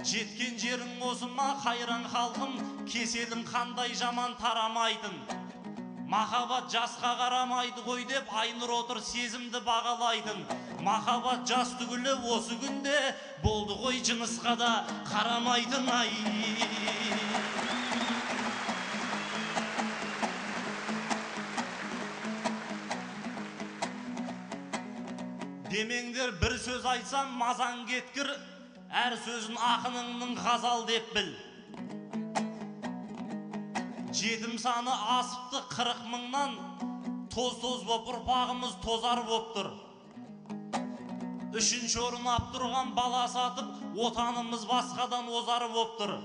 Жеткен жерің осы ма, қайран халқым, кеселің қандай жаман тарамайтын. Махаббат жасқа қарамайды ғой деп Айнұр отыр сезімді бағалайтын. Махаббат жас түгілі осы күнде болды ғой жынысқа да қарамайтын ай. Демеңдер бір сөз айтсам мазаң кеткір, әр сөзін ақыныңның ғазал деп біл. Жетім саны асыпты 40 мыңнан, тоз-тоз боп ұрпағымыз тозар боп тұр. Үшінші орын ап тұрған бала сатып, отанымыз басқадан озар боп тұр.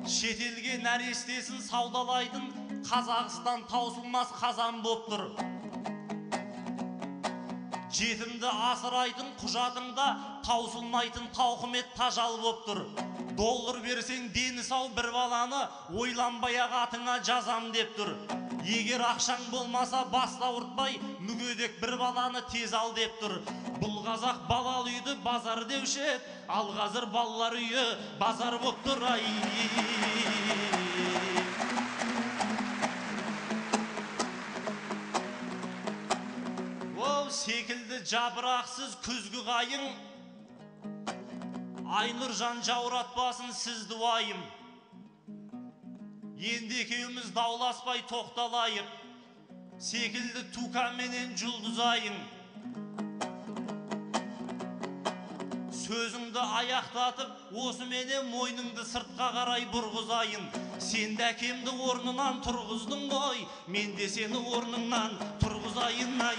Шетелге нәрестесін саудалайтын Қазақстан таусылмас қазан боп тұр. Жетімді асырайтын құжатыңда таусылмайтын тауқымет тажал боп тұр. Доллар берсең дені сау бір баланы ойланбай-ақ атыңа жазам деп тұр. Егер ақшаң болмаса басты ауыртпай мүгедек бір баланы тез ал деп тұр. Бұл қазақ балалы үйді базар деуші еді, ал қазір балалар үйі базар боп тұр ай. Оу секілді жапырақсыз күзгі қайың, Айнұржан жауратпасын сізді уайым. Енді екеуміз дауласпай тоқталайық, секілді Тукаменен жұлдызайын. Сөзіңді аяқтатып, осыменен мойныңды сыртқа қарай бұрғызайын. Сен де әкемді орнынан тұрғыздың ғой, мен де сені орныңнан тұрғызайын ай.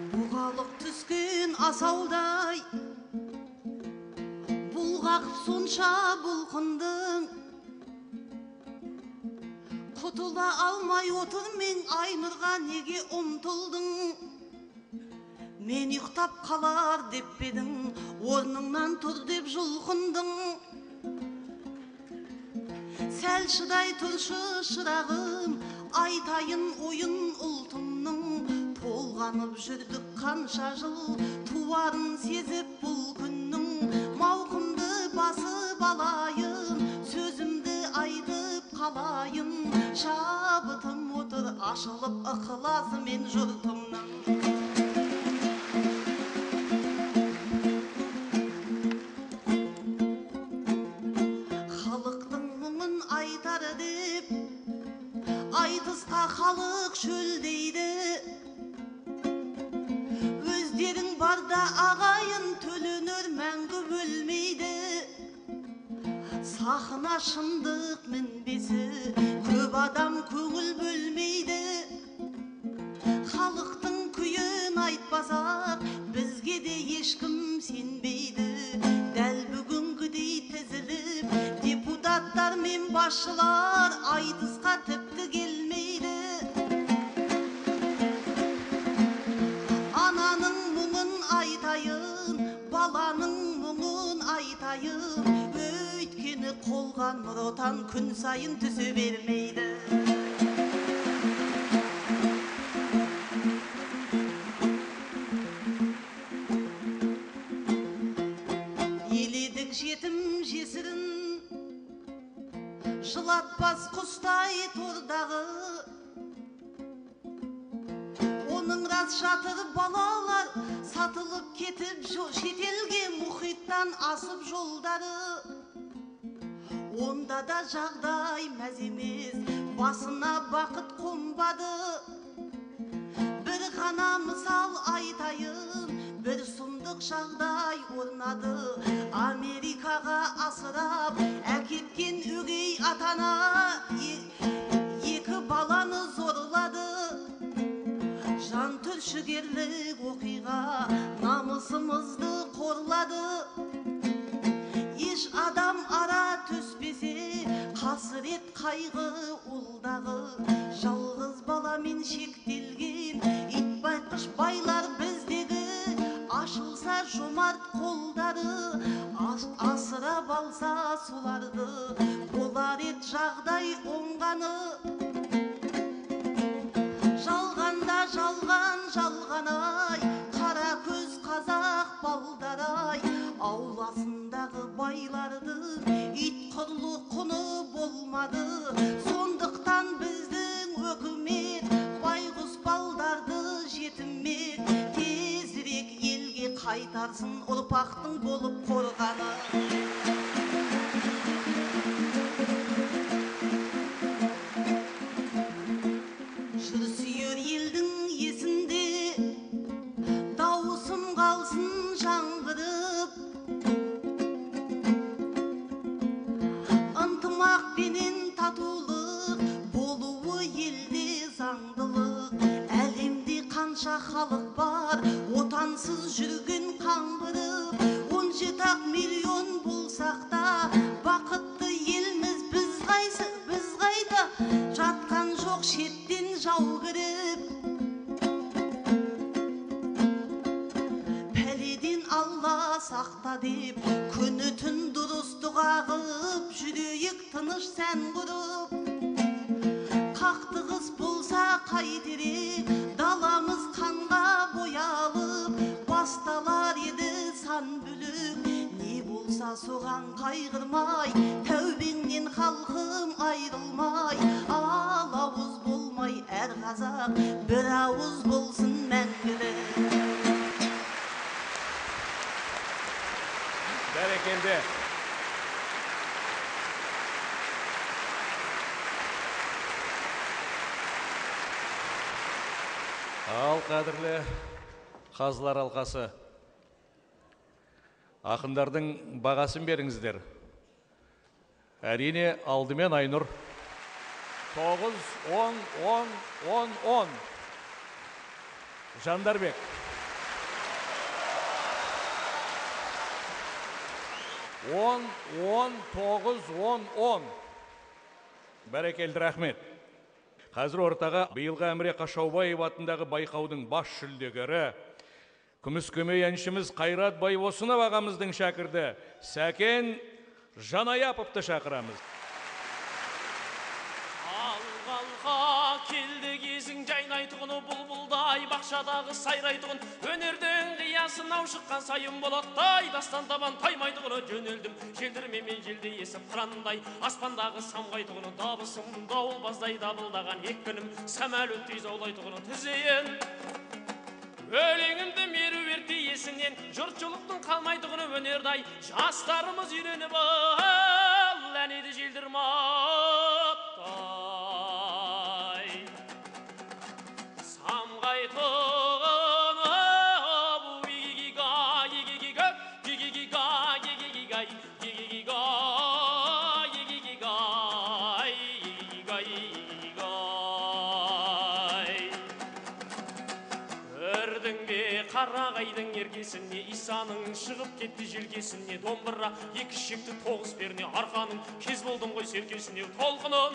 Бұғалық түскен асаудай, бұлғақып сонша бұлқындың, құтыла алмай отыр мен Айнұрға неге ұмтылдың? Мен ұйықтап қалар деп пе едің, орныңнан тұр деп жұлқындың. Сәл шыдай тұршы шырағым, айтайын ойын ұлтымның. Толғанып жүрдік қанша жыл, туарын сезіп бұл күннің. Мауқымды басып алайын, сөзімді айтып қалайын. Шабытым отыр ашылып ықыласымен жұртымның. Халықтың мұңын айтар деп, айтысқа халық шөлдейді. Өздерің барда ағайын төленер мәңгі өлмейді. Сахна шындық мінбесі, көп адам көңіл бөлмейді. Халықтың күйін айтпасақ, бізге де ешкім сенбейді. Дәл бүгінгідей тізіліп, депутаттар мен басшылар айтысқа тіпті келмейді. Ананың мұңын айтайын, баланың мұңын айтайын, өйткені қолға Нұр Отан күн сайын түсе бермейді. Еледік жетім жесірін, жылатпас құстай тордағы. Оның рас жатыр балалар, сатылып кетіп шетелге мұхиттан асып жолдары. Онда да жағдай мәз емес, басына бақыт қонбады. Бір ғана мысал айтайын, бір сұмдық жағдай орнады. Америкаға асырап әкеткен өгей ата-ана екі баланы зорлады. Жан түршігерлік оқиға намысымызды қорлады. Еш адам ара түспесе, қасірет қайғы ұлдағы. Жалғыз баламен шектелген ит байқыш байлар біздегі. Ашылса жомарт қолдары, асырап алса соларды, болар ед жағдай оңғаны. Жалғанда жалған жалған-ай, қара көз қазақ балдар-ай. Ауласындағы байлардың ит құрлы құны болмады. Сондықтан біздің өкімет байғұс балдарды жетімек. Тезірек елге қайтарсын ұрпақтың болып қорғаны. Жыр сүйер елдің есінде дауысым қалсын жаңғырып, ынтымақ пенен татулық болуы елде заңдылық. Әлемде қанша халық бар отансыз жүрген қаңғырып, 17 миллион болсақ та бақытты елміз біз қайсы, біз қайда жатқан жоқ шеттен жау кіріп. Пәледен Алла сақта деп күні түн дұрыс дұға қылып жүрейік тыныш сән құрып. Қақтығыс болса қайтерек, даламыз қанға боялып, басталар еді сан бүлік. Не болса соған қайғырмай, тәубеңнен халқым айрылмай, алауыз болмай әр қазақ бір ауыз болсын мәңгілік. Бәрекелді. Ал қадірлі қазылар алқасы, ақындардың бағасын беріңіздер. Әрине, алдымен Айнұр. 9, 10, 10, 10, 10. Жандарбек. 10, 10, 9, 10, 10. Бәрекелді, рахмет. Қазір ортаға биылғы Әміре Қашаубаев атындағы байқаудың бас жүлдегері, күміс көмей әншіміз Қайрат Байбосынов ағамыздың шәкірті Сәкен Жанаяповты шақырамыз. Алға келді кезің жайнайтұғыны, бұлбұлдай бақшадағы сайрайтұғын, өнердің қиясын ау шыққан сайын болаттай, дастан табан таймайтұғыны жөнелдім желдірмемен желде есіп қырандай, аспандағы самғайтұғыны дабысым дауылбаздай дабылдаған екпінім сәмәл өттей заулайтұғыны тізейін. Өлеңімді меруерттей есіңнен жұртшылықтың қалмайтұғыны өнердай, жастарымыз үйреніп ал әнеді желдірматтай. Самғайтұғыны Қарағайдың еркесіне, Исаның шығып кетті желкесіне, домбыра екі шекті тоғыз перне, арқаның кез болдым ғой серкесіне, толқынын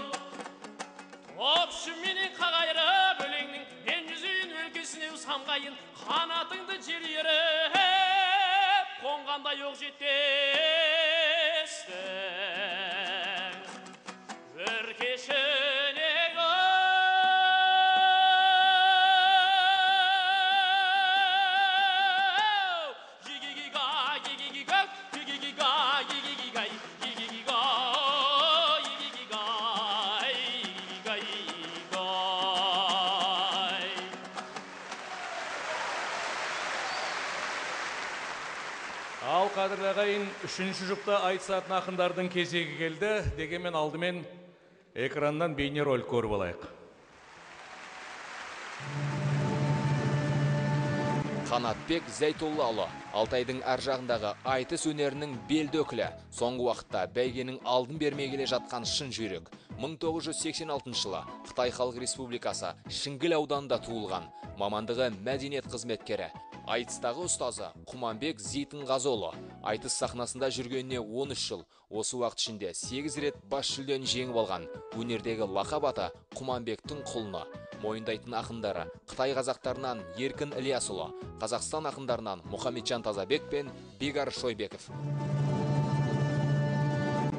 топшыменен қағайырып өлеңнің мен жүзейін өлкесіне, самғайын қанатыңды жел еріп қонғандай оқ жетпестің өркешіне. Ал қадірлі ағайын, үшінші жұпта айтысатын ақындардың кезегі келді. Дегенмен алдымен экраннан бейнеролик көріп алайық. Қанатбек Зәйтоллаұлы Алтайдың ар жағындағы айтыс өнерінің белді өкілі. Соңғы уақытта бәйгенің алдын бермей келе жатқан шын жүйрік. 1986 жылы Қытай Халық Республикасы Шіңгіл ауданында туылған. Мамандығы мәдениет қызметкері. Айтыстағы ұстазы Құманбек Зейтінғазыұлы. Айтыс сахнасында жүргеніне 13 жыл. Осы уақыт ішінде 8 рет бас жүлдені жеңіп алған. Өнердегі лақап аты Құманбектің құлыны. Мойындайтын ақындары Қытай қазақтарынан Еркін Ілиясұлы, Қазақстан ақындарынан Мұхамеджан Тазабек пен Бегар Шойбеков.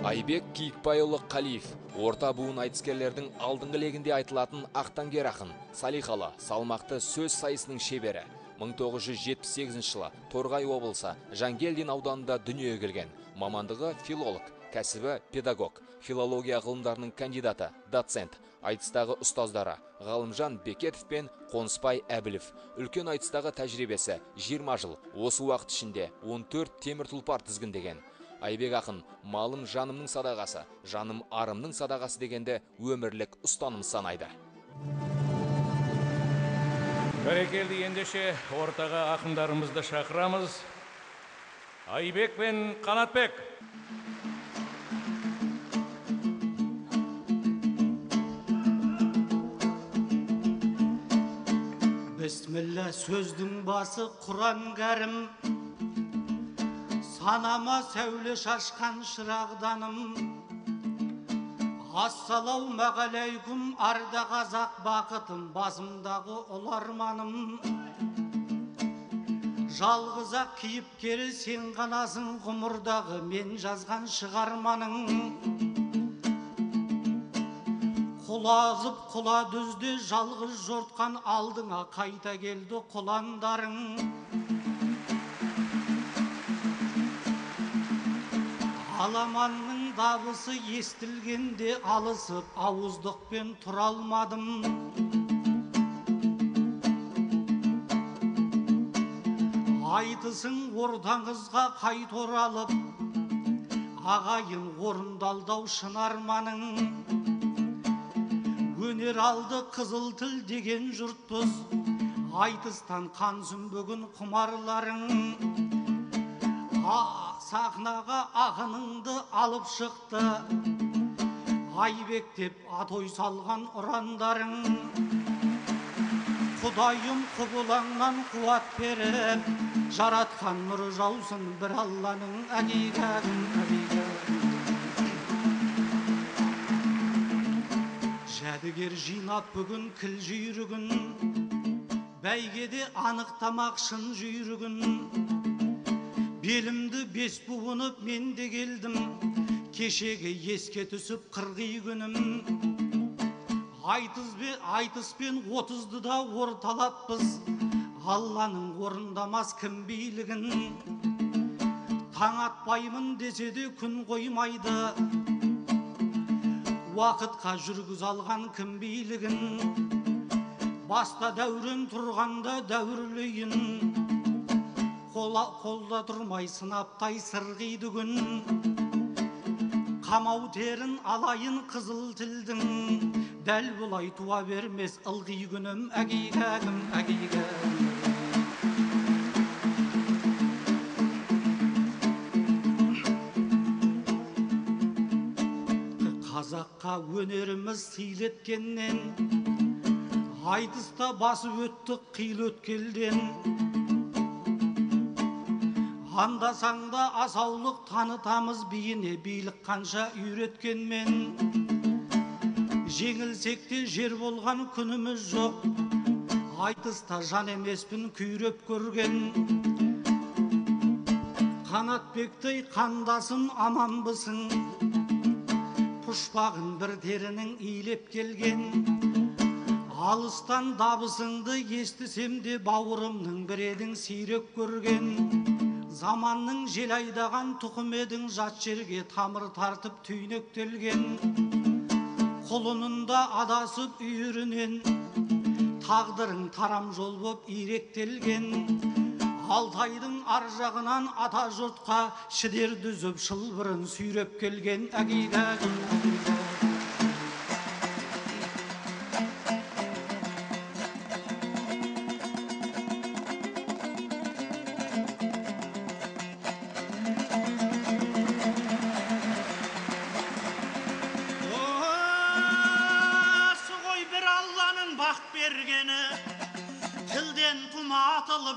Айбек Киікбайұлы Қалиев орта буын айтыскерлердің алдыңғы легінде айтылатын ақтаңгер ақын, салиқалы, салмақты сөз сайысының шебері. 1978 жылы Торғай облысы Жангелдин ауданында дүниеге келген. Мамандығы филолог, кәсібі педагог, филология ғылымдарының кандидаты, доцент. Айтыстағы ұстаздары Ғалымжан Бекетов пен Қонысбай Әбілов. Үлкен айтыстағы тәжірибесі 20 жыл. Осы уақыт ішінде 14 темір тұлпар тізгіндеген. Айбек ақын малым жанымның садағасы, жаным арымның садағасы дегенді өмірлік ұстаным санайды. Бәрекелді, ендеше ортаға ақындарымызды шақырамыз. Айбек пен Қанатбек. Бісміллә сөздің басы Құран кәрім, санама сәуле шашқан шырағданым. Ассалаумағалейкум арда қазақ бақытым, басымдағы ұлы арманым. Жалғыз-ақ кейіпкері сен ғанасың, ғұмырдағы мен жазған шығарманың. Құлазып құла дүзде жалғыз жортқан алдыңа қайта келді құландарың. Аламанның дабысы естілгенде алысып ауыздықпен тұра алмадым. Айтысың ортаңызға қайта оралып, ағайын орындалдау шын арманың. Өнер алды қызыл тіл деген жұртпыз, айтыстан қансын бүгін құмарларың. Сахнаға ақыныңды алып шықты, Айбек деп атой салған ұрандарың. Құдайым құбылаңнан қуат беріп, жаратқан нұры жаусын бір Алланың. Әгигәгім, әгигәгім. Жәдігер жинап бүгін кіл жүйрігін, бәйгеде анықтамақ шын жүйрігін. Белімді бес буынып мен де келдім, кешегі еске түсіп қырғи күнім. Айтыспен 30-ды да орталаппыз, Алланың орындамас кім билігін. Таң атпаймын десе де күн қоймайды, уақытқа жүргіз алған кім билігін. Баста дәурен тұрғанда дәуірлейін, қолда тұрмай сынаптай сырғиды күн. Қамау терін алайын қызыл тілдің, дәл бұлай туа бермес ылғи күнім. Әгигәгім, әгигәгім. Қазаққа өнеріміз сыйлеткеннен, айтыста басып өттік қилы өткелден. Анда-санда асаулық танытамыз биіне, билік қанша үйреткенмен. Жеңілсек те жер болған күніміз жоқ, айтыста жан емеспін күйреп көрген. Қанатбектей қандасым аманбысың, пұшпағын бір терінің илеп келген. Алыстан дабысыңды естісем де бауырымның бір едің сирек көрген. Заманның жел айдаған тұқым едің, жат жерге тамыр тартып түйнектелген. Құлынында адасып үйірінен, тағдырың тарам жол боп иректелген. Алтайдың ар жағынан ата жұртқа шідер дүзіп шылбырын сүйреп келген. Әгигәгім, әгигәгім.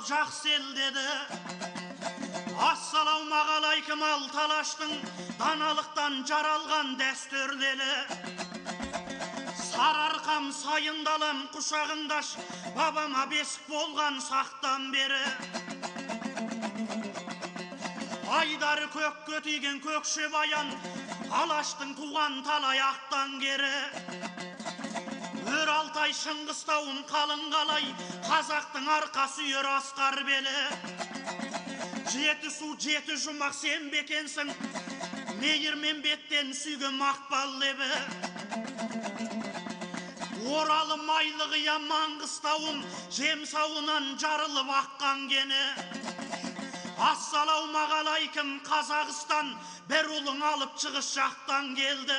Жақсы ел деді. Ассалаумағалейкум алталаштың даналықтан жаралған дәстүрлі елі. Сарыарқам сайын далам құшағыңдаш, бабама бесік болған сақтан бері. Айдары көкке тиген көкше баян, Алаштың туған талай ақтан кері. Өр Алтай Шыңғыс тауым қалың қалай, қазақтың арқа сүйер асқар белі. Жеті су жеті жұмақ сен бекенсің, Мейірмембеттен сүйген мақпал лебі. Оралым айлығы я Маңғыстауым, жемсауынан жарылып аққан кені. Ассалаумағалайкым Қазақстан, бір ұлың алып шығыс жақтан келді.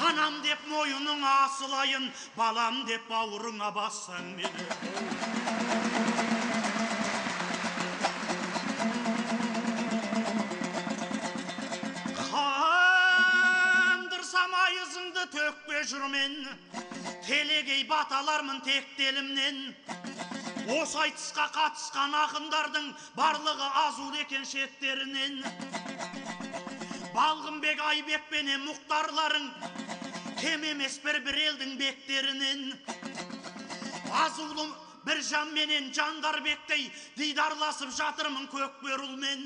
Анам деп мойыныңа асылайын, балам деп бауырыңа бассаң мені. Қандырсам айызыңды төкпе жүрмен, телегей баталармын тектелімнен. Осы айтысқа қатысқан ақындардың барлығы азулы екен шеттерінен. Балғынбек, Айбек пенен Мұхтарларың кем емес бір-бір елдің бектерінен. Азулы бір жан менен Жандарбектей дидарласып жатырмын Көкбөрілмен.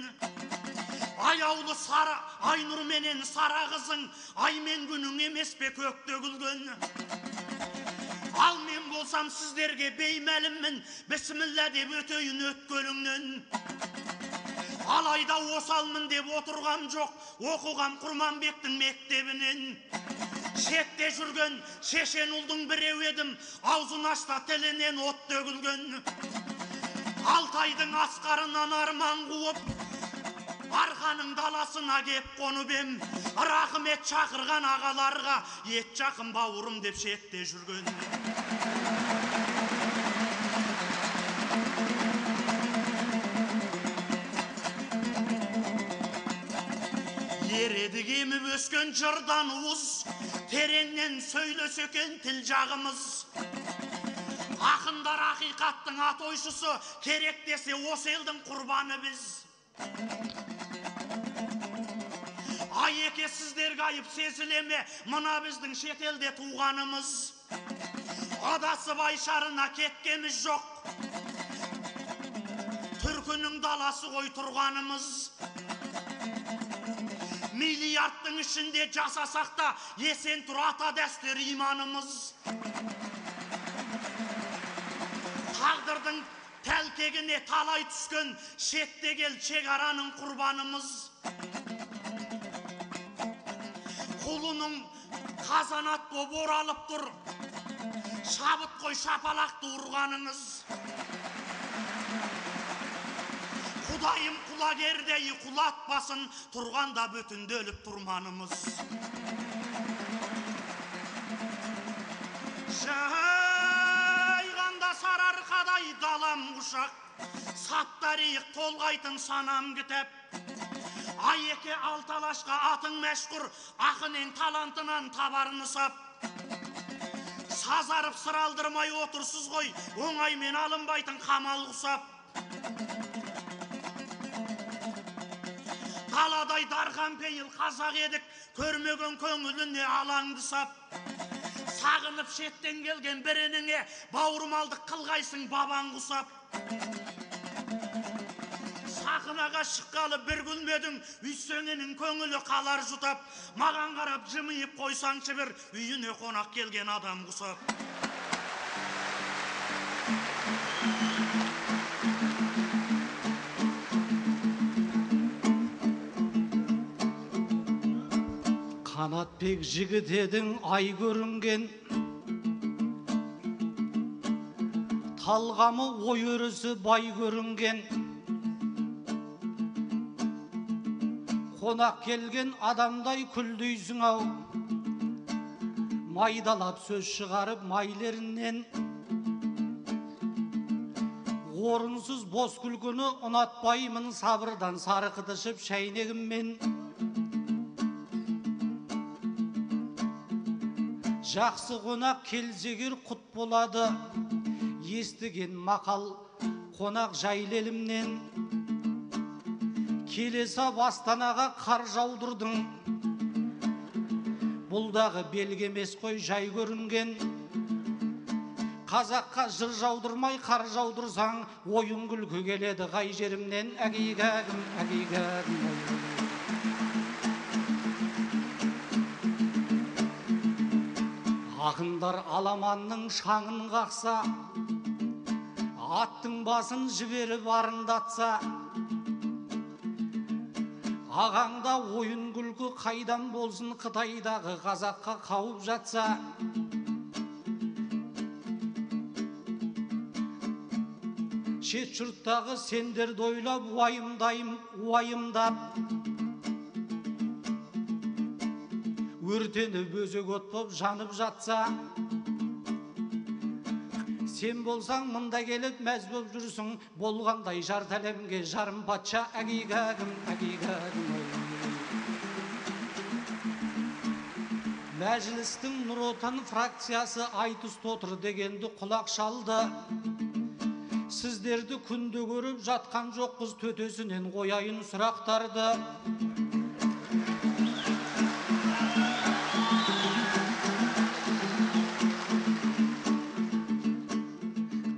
Аяулы Сара, Айнұр менен Сара қызың, ай мен күнің емес пе көкте күлген. Ал мен болсам сіздерге беймәліммін, бісміллә деп өтейін өткөліңнен. Алайда осалмын деп отырғам жоқ, оқығам Құрманбектің мектебінен. Шетте жүрген шешен ұлдың біреу едім, аузын ашса тілінен от төгілген. Алтайдың асқарынан арман қуып, арқаның даласына кеп қонып ем. Рахмет шақырған ағаларға, ет жақын бауырым деп шетте жүрген. Ередік еміп өскен жырдан уыз, тереңнен сөйлесе екен тіл жағымыз. Ақындар ақиқаттың атойшысы, керек десе осы елдің құрбаны біз. Айеке, сіздерге айып сезіле ме, мына біздің шетелде туғанымыз? Адасып айшарына кеткеміз жоқ, түркінің даласы ғой тұрғанымыз. Миллиардтың ішінде жасасақ та, есен тұр ата дәстүр иманымыз. Тағдырдың тәлкегіне талай түскен, шетте кел шекараның құрбанымыз. Құлының қазанат боп оралып тұр, шабыт қой шапалақты ұрғаныңыз. Құдайым құлагердей құлатпасын, тұрғанда бүтінделіп тұрманымыз. Жайғанда Сарыарқадай далам құшақ, саптариық толғайтын санам кітап. Айеке алталашқа атың мәшһүр, ақынен талантынан табар нысап. Сазарып сыр алдырмай отырсыз ғой, оңаймен алынбайтын қамал құсап. Даладай дархан пейіл қазақ едік, көрмеген көңіліне алаңды сап. Сағынып шеттен келген бірініңе, бауырмалдық қылғайсың бабаң құсап. Сахнаға шыққалы бір күлмедің, үйсеңенің көңілі қалар жұтап. Маған қарап жымиып қойсаңшы бір, үйіне қонақ келген адам құсап. Қанатбек жігіт едің ай көрінген, талғамы ой өрісі бай көрінген. Қонақ келген адамдай күлдейсің ау, майдалап сөз шығарып майлерінен. Орынсыз бос күлкіні ұнатпаймын, сабырдан сарқытышып шәйнегіммен. Жақсы қонақ келзегер құт болады, естіген мақал қонақ жайлы елімнен. Келесі Астанаға қар жаудырдың, бұл дағы белгі емес қой жай көрінген. Қазаққа жыр жаудырмай қар жаудырсаң, ойын күлкі келеді қай жерімнен, әгейгәгім, әгейгәгім. Ақындар аламанның шаңын қақса, аттың басын жіберіп арындатса, ағаңда ойын күлкі қайдан болсын, Қытайдағы қазаққа қауып жатса, шет жұрттағы сендерді ойлап уайымдап, өртеніп өзек от боп жанып жатса, сен болсаң мында келіп мәз боп жүрсің, болғандай жарты әлемге жарым патша, әгейгәгім, әгейгәгім. Мәжілістің Нұр Отан фракциясы айтыс тотыр дегенді құлақ шалды. Сіздерді күнде көріп жатқан жоқпыз, төтесінен қояйын сұрақтарды.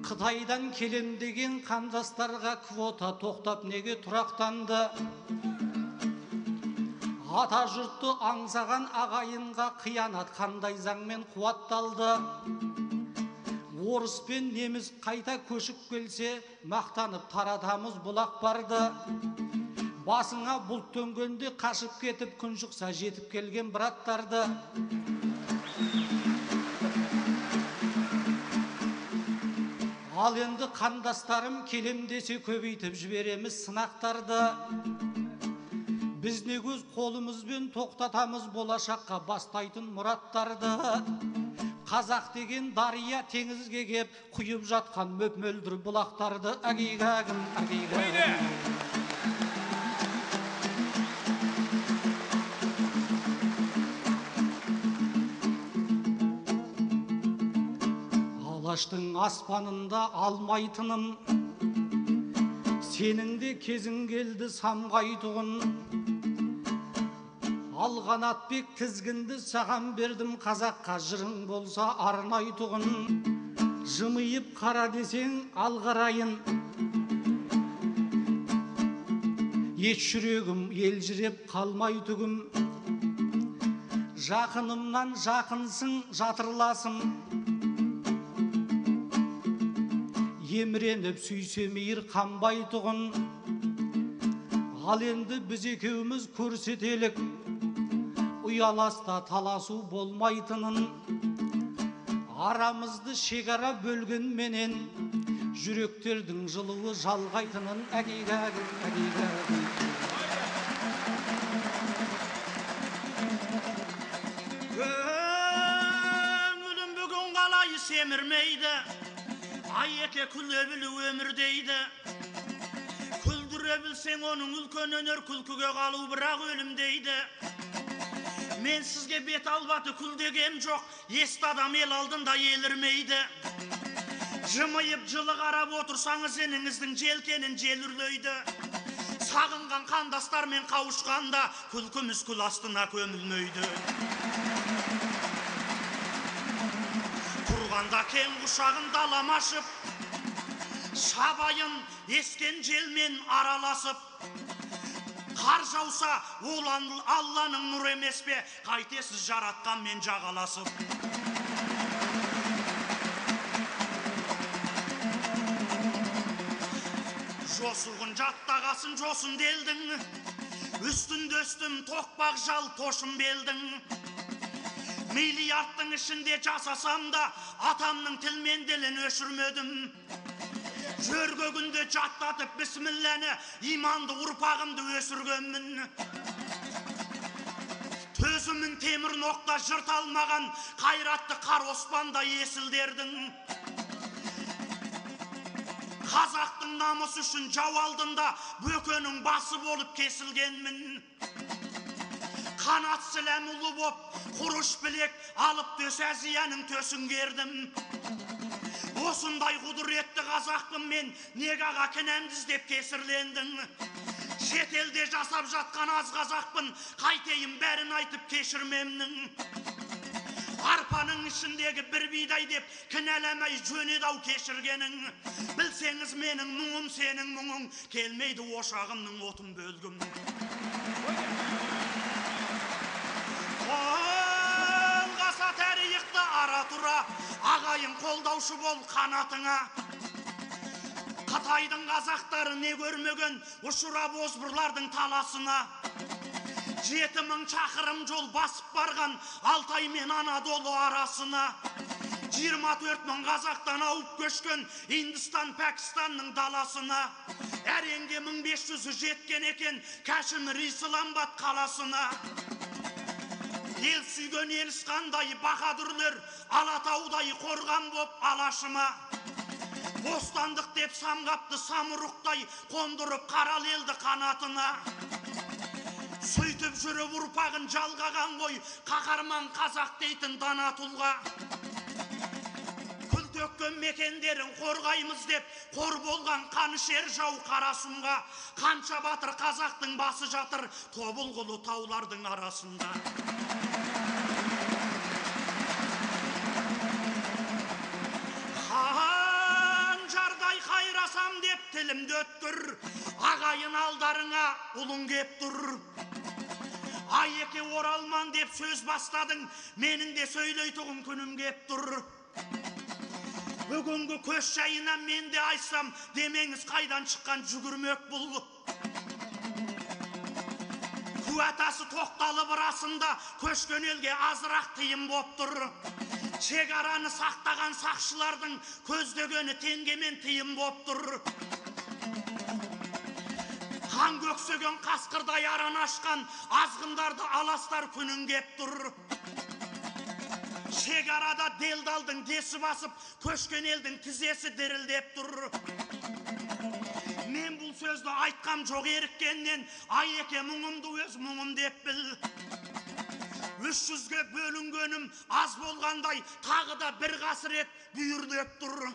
Қытайдан келем деген қандастарға квота тоқтап неге тұрақтанды? Ата жұртты аңсаған ағайынға қиянат қандай заңмен қуатталды? Орыс пен неміс қайта көшіп келсе, мақтанып таратамыз бұл ақпарды. Басыңа бұлт төнгенде қашып кетіп, күн шықса жетіп келген браттарды. Ал енді қандастарым келем десе көбейтіп жібереміз сынақтарды. Біз не көз қолымызбен тоқтатамыз болашаққа бастайтын мұраттарды. Қазақ деген дария теңізге кеп құйып жатқан мөп-мөлдір бұлақтарды, әгейгәгім, әгейгәгім. Алаштың аспанында алмайтыным, сенің де кезің келді самғайтұғын. Алғанатбек тізгінді саған бердім, қазаққа жырың болса арнайтұғын. Жымиып қара десең алғарайын, ет жүрегім елжіреп қалмай түгім. Жақынымнан жақынсың жатырласым, еміреніп сүйсе мейір қанбай тұғын. Ал енді біз екеуміз көрсетелік, ұяласта таласу болмайтынын. Арамызды шекара бөлгенменен, жүректердің жылуы жалғайтынын, әгейгәгім, әгейгәгім. Көңілім бүгін қалай семірмейді, Айеке күле білу өмір дейді. Күлдіре білсең оның үлкен өнер, күлкіге қалу бірақ өлім дейді. Мен сізге бет албаты күлдегем жоқ, есті адам ел алдында елірмейді. Жымиып жылы қарап отырсаңыз, ініңіздің желкенін жел үрлейді. Сағынған қандастармен қауышқанда күлкіміз күл астына көмілмейді. Тұрғанда кең құшағын далам ашып, шабайын ескен желмен араласып, қар жауса ол Алланың нұры емес пе, қайтесіз жаратқанмен жағаласып. Жосуғын жаттағасын жосын делдің, үстінде үстім тоқпақ жал тошым белдің. Миллиардтың ішінде жасасам да, атамның тілмен ділін өшірмедім. Жөргөгінде жаттатып бісмілләні, иманды ұрпағымды өсіргенмін. Төзімін темір ноқта жырта алмаған, қайратты қар Оспандай есілдердің. Қазақтың намысы үшін жау алдында бөкенің басы болып кесілгенмін. Қанат сіләм ұлы боп, құрыш білек алып төс Әзияның төсін кердім. Осындай құдіретті қазақпын мен, неге аға кінәмді іздеп кесірлендің? Шетелде жасап жатқан аз қазақпын, қайтейін бәрін айтып кешірмемнің. Арпаның ішіндегі бір бидай деп кінәламай жөн еді-ау кешіргенің. Білсеңіз менің мұңым сенің мұңың, келмейді ошағымның отын бөлгім. Қолғаса тарихты ара тұра, ағайын қолдаушы бол қанатыңа. Қытайдың қазақтары не көрмеген, ұшырап озбырлардың таласына. 7000 шақырым жол басып барған Алтай мен Анадолы арасына. 24 000 қазақтан ауып көшкен Индістан, Пәкістанның даласына. Әренге 1500-і жеткен екен Кәшімір Исламбад қаласына. Ел сүйген Елісқандай баһадүрлер, Алатаудай қорған боп алашыма. Бостандық деп самғапты самұрықтай, қондырып қарал елді қанатына. Сөйтіп жүріп ұрпағын жалғаған ғой, қаһарман қазақ дейтін дана тұлға. Күл төккен мекендерін қорғаймыз деп, қор болған қанішер жау қарасұмға. Қанша батыр қазақтың басы жатыр, тобылғылы таулардың арасында. Қанжардай қайрасам деп тілімді өткір, ағайын алдарыңа ұлың кеп тұр. Айеке оралман деп сөз бастадың, менің де сөйлейтұғын күнім кеп тұр. Бүгінгі көш жайына мен де айтсам, демеңіз қайдан шыққан жүгірмек бұл. Куәтасы тоқталып расында, көшкен елге азырақ тыйым боп тұр. Шекараны сақтаған сақшылардың көздегені теңгемен тыйым боп тұр. Қан көксеген қасқырдай аран ашқан азғындарды аластар күнін кеп тұр. Шекарада делдалдың десі басып, көшкен елдің тізесі дірілдеп тұр. Мен бұл сөзді айтқам жоқ еріккеннен, айеке мұңымды өз мұңым деп біл. 300-ге бөлінгенім аз болғандай, тағы да бір қасірет бүйірлеп тұр.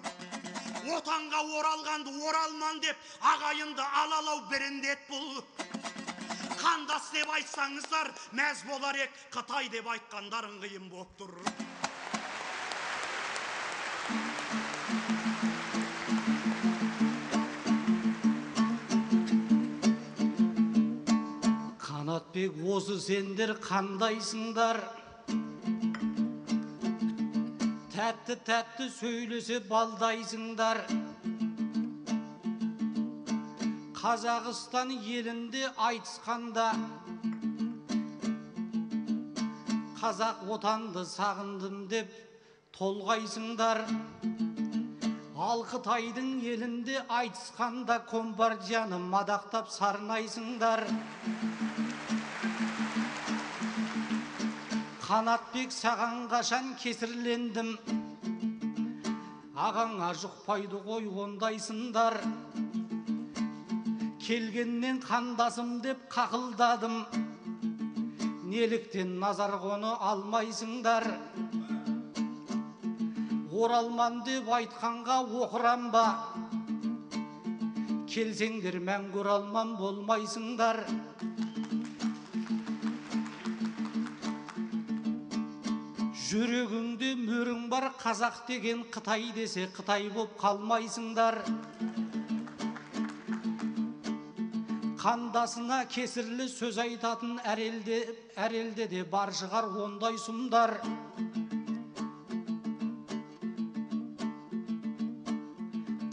Отанға оралғанды оралман деп, ағайынды алалау бір індет бұл. Қандас деп айтсаңыздар, мәз болар ек, Қытай деп айтқандарың қиын боп тұр. Қанатбек, осы сендер қандайсыңдар? Тәтті-тәтті сөйлесе балдайсыңдар. Қазақстан елінде айтысқанда, қазақ отанды сағындым деп толғайсыңдар. Ал Қытайдың елінде айтысқанда компартияны мадақтап сарнайсыңдар. Қанатбек, саған қашан кесірлендім, ағаңа жұқпайды ғой ондайсыңдар. Келгеннен қандасым деп қақылдадым, неліктен назар қоны алмайсыңдар. Оралман деп айтқанға оқырам ба, келсеңдер мәңгі оралман болмайсыңдар. Жүрегіңде мөрің бар қазақ деген, Қытай десе Қытай боп қалмайсыңдар. Қандасына кесірлі сөз айтатын әрелде де бар шығар ондай сұмдар.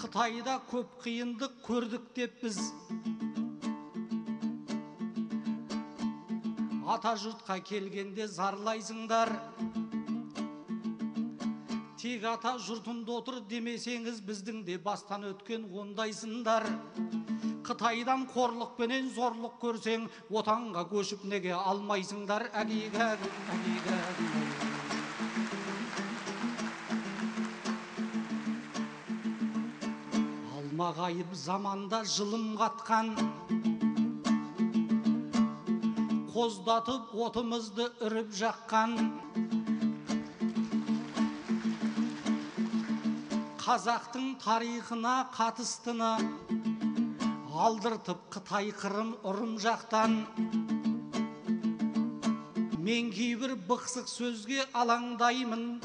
Қытайда көп қиындық көрдік деп біз, ата жұртқа келгенде зарлайсыңдар. Тек ата жұртында отыр демесеңіз, біздің де бастан өткен ондайсыңдар. Қытайдан қорлықпенен зорлық көрсең, отанға көшіп неге алмайсыңдар? Алмағайып заманда жылым қатқан, қоздатып отымызды үріп жаққан, қазақтың тарихына қатыстыны алдыртып Қытай, Қырым, Ұрым жақтан. Мен кейбір бықсық сөзге алаңдаймын,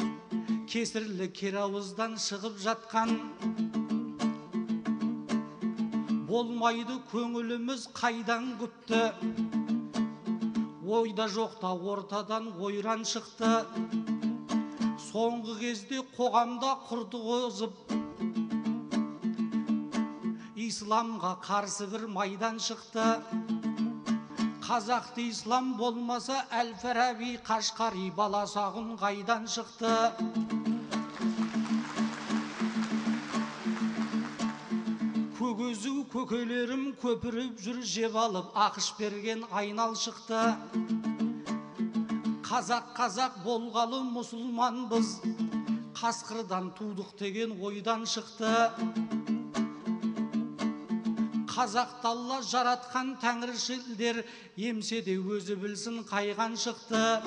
кесірлі кер ауыздан шығып жатқан. Болмайды көңіліміз қайдан күпті, ойда жоқта ортадан ойран шықты. Соңғы кезде қоғамда құрды қозып, исламға қарсы бір майдан шықты. Қазақты ислам болмаса Әл-Фараби, Қашқари, Баласағұн қайдан шықты? Көгезу көкелерім көпіріп жүр жеп алып, ақш берген айнал шықты. Қазақ қазақ болғалы мұсылманбыз, қасқырдан тудық деген ойдан шықты. Қазақты Алла жаратқан тәңіршілдер, емсе де өзі білсін қайған шықты.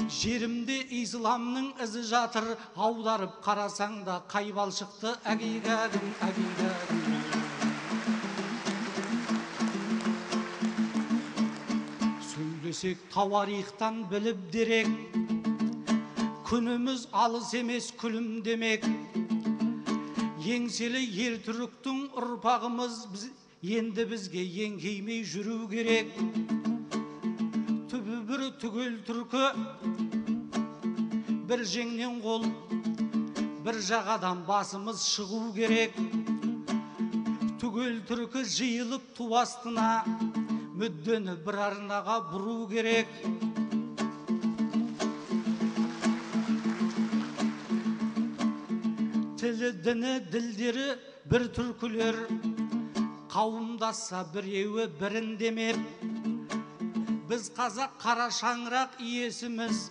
Жерімде исламның ізі жатыр, аударып қарасаң да қай балшықты. Әгигәгім, әгигәгім. Сөйлесек тауарихтан біліп дерек, күніміз алыс емес күлім демек. Еңселі ер түріктің ұрпағымыз, енді бізге еңкеймей жүру керек. Түбі бір түгел түркі, бір жеңнен қол, бір жағадан басымыз шығу керек. Түгел түркі жиылып ту астына, мүддені бір арнаға бұру керек. Тілі, діні, ділдері бір түркілер, қауымдасса біреуі бірін демеп. Біз қазақ қара шаңырақ иесіміз,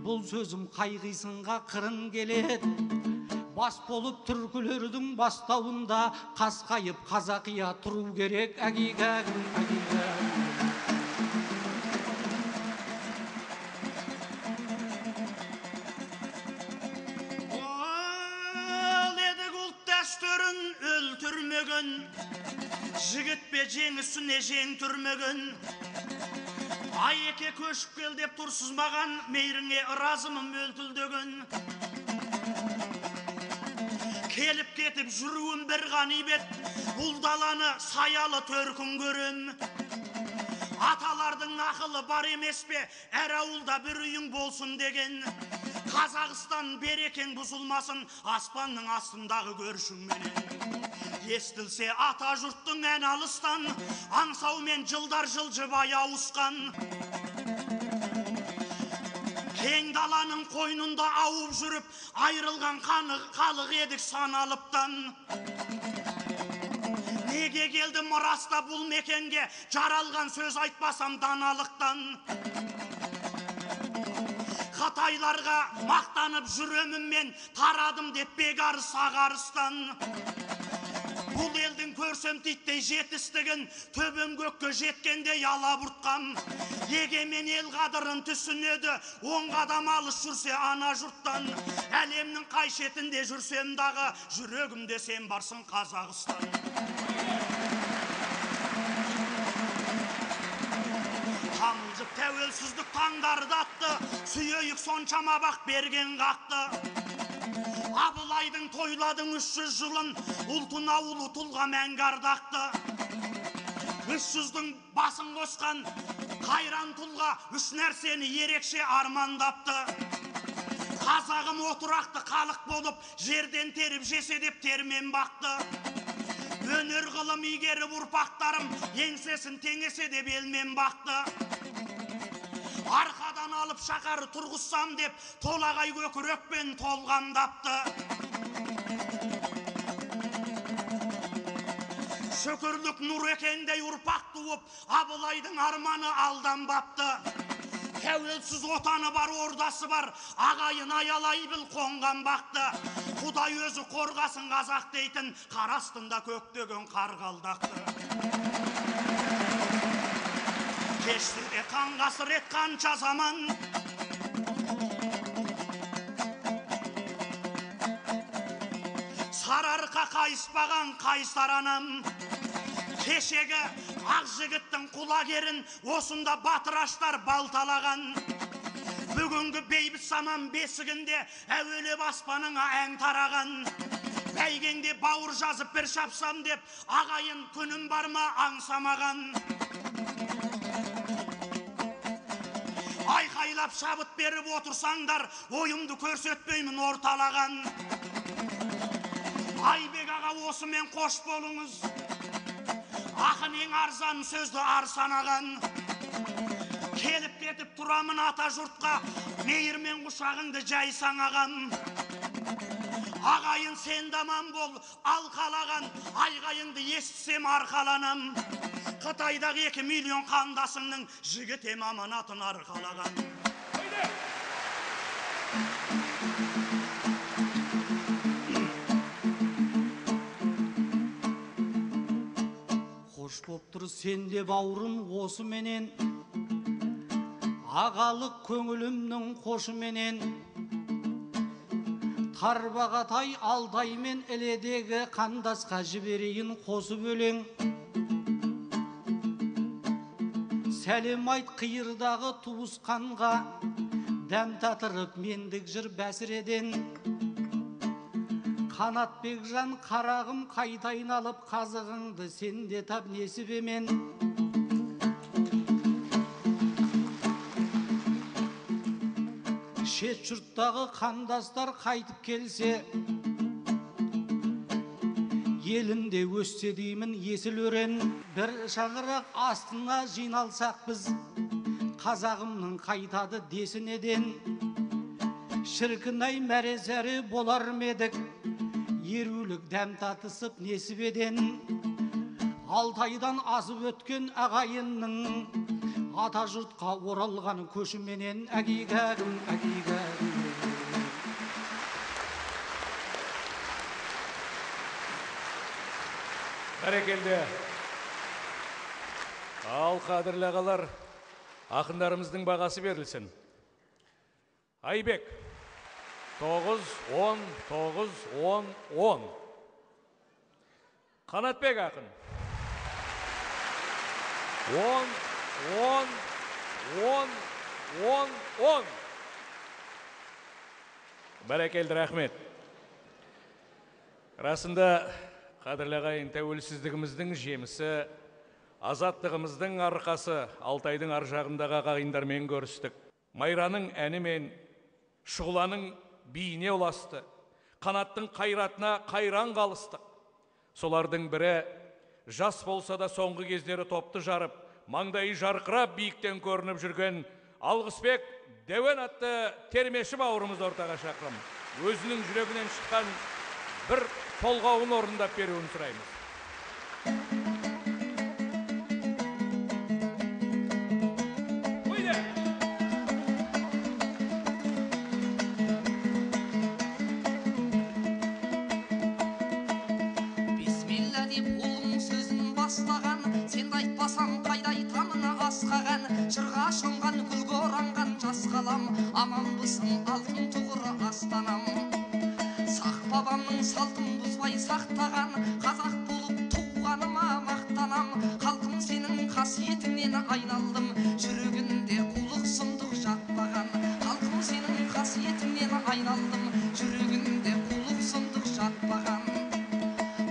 бұл сөзім қайғисынға қырын келеді. Бас болып түркілердің бастауында қасқайып қазақия тұру керек. Әгигәгім, әгигәгім. Жігіт пе жеңісіне жең түрмеген, Айеке көшіп кел деп тұрсыз маған, мейіріңе ыразымын мөлтілдеген. Келіп кетіп жүруім бір ғанибет, бұл даланы саялы төркін көрем. Аталардың ақылы бар емес пе, әр ауылда бір үйің болсын деген. Қазақстан берекең бұзылмасын, аспанның астындағы көршіңменен. Естілсе ата жұрттың ән алыстан, аңсаумен жылдар жылжыбай ауысқан. Кең даланың қойнында ауып жүріп, айырылған халық едік саналыптан. Неге келдім раста бұл мекенге, жаралған сөз айтпасам даналықтан. Қытайларға мақтанып жүремін мен, тарадым деп бекарыс ағарыстан. Бұл елдің көрсем титтей жетістігін, төбем көкке жеткенде алабұртқам. Егемен ел қадырын түсінеді, оң қадам алыс жүрсе ана жұрттан. Әлемнің қай шетінде жүрсем дағы, жүрегімде сен барсың Қазақстан. Тамылжып тәуелсіздік таңдарды атты, сүйейік соншама бақ берген қақты. Абылайдың тойладың 300 жылын, ұлтына ұлы тұлға мәңгі ардақты. 300-дің басын қосқан қайран тұлға үш нәрсені ерекше армандапты. Қазағым отырақты халық болып, жерден теріп жесе деп термен бақты. Өнер ғылым игеріп ұрпақтарым, еңсесін теңесе деп елмен бақты. Арқадан алып шақары тұрғызсам деп, толағай көкірекпен толғамдапты. Шүкірлік Нұрекеңдей ұрпақ туып, Абылайдың арманы алданбапты. Тәуелсіз отаны бар, ордасы бар, ағайын аялай біл қонған бақты. Құдай өзі қорғасын қазақ дейтін, қар астында көктеген қарғалдақты. Кешті де қан қасірет қанша заман, Сарыарқа қайыспаған қайсар анам. Кешегі Ақ жігіттің құлагерін осында батыраштар балталаған. Бүгінгі бейбіт заман бесігінде әуелеп аспаныңа ән тараған. Бәйгеңде бауыр жазып бір шапсам деп ағайын күнім бар ма аңсамаған. Айқайлап шабыт беріп отырсаңдар, ойымды көрсетпеймін орталаған. Айбек аға, осымен қош болыңыз. Ақын ең арзан сөзді ар санаған. Келіп кетіп тұрамын ата жұртқа, мейірмен құшағыңды жай саңаған. Ағайын, сен де аман бол, ал қалаған, айғайыңды естісем арқаланам. Қытайдағы 2 миллион қандасыңның жігіт ем аманатын арқалаған. Қош боп тұр сен де бауырым осыменен, ағалық көңілімнің қошыменен. Тарбағатай Алтаймен іледегі қандасқа жіберейін қосып өлең. Сәлем айт қиырдағы туысқанға, дәм татырып мендік жыр бәсіреден. Қанатбекжан қарағым қайта айналып қазығыңды сен де тап несібемен. Шет жұрттағы қандастар қайтып келсе, елінде өссе деймін есіл өрен. Бір шаңырақ астына жиналсақ біз, қазағымның қайтады десінеден. Шіркін-ай мәре-сәре болар ма едік, ерулік дәм татысып несібеден. Алтайдан асып өткен ағайынның ата жұртқа оралған көшіменен. Әгигәгім, әгигәгім. Бәрекелді. Ал қадірлі ағалар, ақындарымыздың бағасы берілсін. Айбек 9, 10, 9, 10, 10. Қанатбек ақын 10, 10, 10, 10, 10. Бәрекелді, рахмет. Расында, қадірлі ағайын, тәуелсіздігіміздің жемісі, азаттығымыздың арқасы Алтайдың ар жағындағы ағайындармен көрістік. Майраның әні мен Шұғыланың биіне ұласты, Қанаттың қайратына қайран қалыстық. Солардың бірі жас болса да соңғы кездері топты жарып, маңдайы жарқырап биіктен көрініп жүрген Алғысбек Дәуен атты термеші бауырымызды ортаға шақырам. Өзінің жүрегінен шыққан бір толғауын орындап беруін сұраймыз. Бисмилла деп ұлың сөзін бастаған, сен айтпасам қайда айтамын асқаған, жырға шомған гүлге оранған жас қалам, аманбысың алтын тұғыры астанам. Сақ бабамның салтын бұзбай сақтаған, қазақ болып туғаныма мақтанам, халқым сенің қасиетіңнен айналдым, жүрегінде қулық сұмдық жатпаған. Халқым сенің қасиетіңнен айналдым, жүрегінде қулық сұмдық жатпаған.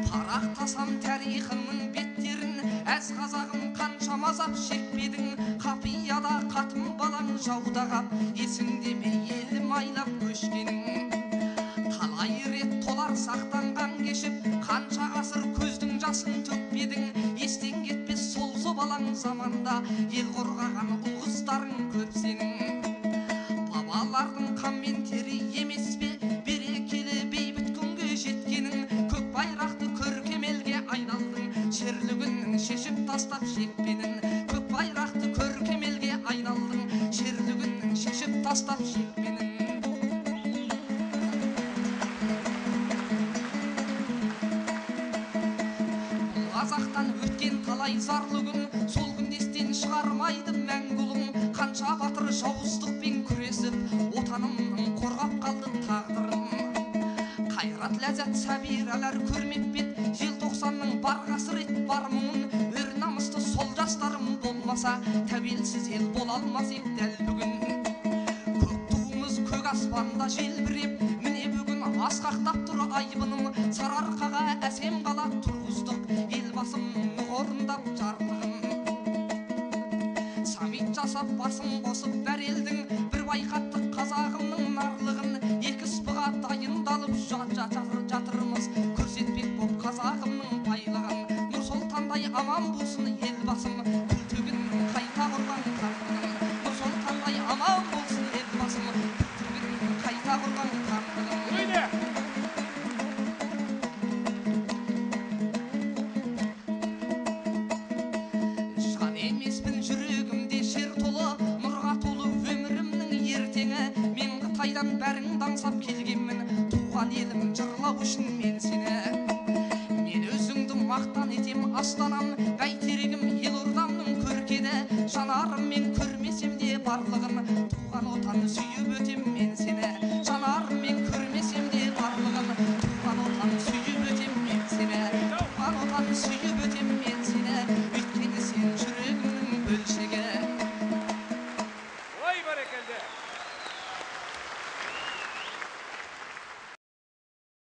Парақтасам тарихыңның беттерін, әз қазағым қаншама азап шекпедің, қапияда қатын балаң жауда қап, есіңде ме елім айлап көшкенің. Талай рет толар сақтанған кешіп, қанша ғасыр көздің жасын төкпедің, естен кетпес сол зобалаң заманда, ел қорғаған ұл қыздарың көп сенің. Бабалардың қанмен тері емес пе, берекелі бейбіт күнге жеткенің, көк байрақты көркем елге айналдың, шерлі күннің шешіп тастап шекпенін. Көк байрақты көркем елге айналдың, шерлі күннің шешіп тастап шекпенін. Қазақтан өткен талай зарлы күн, сол күндестен шығармайды мәңгі ұлың. Қанша батыр жауыздықпен күресіп, отанымның қорғап қалды тағдырын. Қайрат ләззат сәбиралар көрмеп бет, желтоқсанның бар қасірет бар мұңын, өр намысты сол болмаса, тәуелсіз ел бола алмас ек дәл бүгін. Көк туымыз көк аспанда желбіреп, міне бүгін асқақтап тұр айбыным. Сарыарқаға әсем қала тұрғыздық, Елбасымның орындап жарлығын. Саммит жасап басын қосып бәр елдің, бір байқаттық қазағымның нарлығын. Екі спыға дайындалып жатырмыз, көрсетпек боп қазағымның байлығын. Нұрсұлтандай аман болсын Елбасым, Күлтегіннің қайта құрған хандығын. Нұрсұлтандай аман болсын Елбасым, Күлтегіннің қайта құрған хандығын. Жан емеспін, жүрегімде шер толы, нұрға толы өмірімнің ертеңі. Мен Қытайдан бәріңді аңсап келгенмін, туған елім жырлау үшін мен сені. Мен өзіңді мақтан етем астанам, бәйтерегім елордамның көркені. Жанарыммен көрмесем де барлығын, туған отан сүйіп өтем мен сені. Жанарым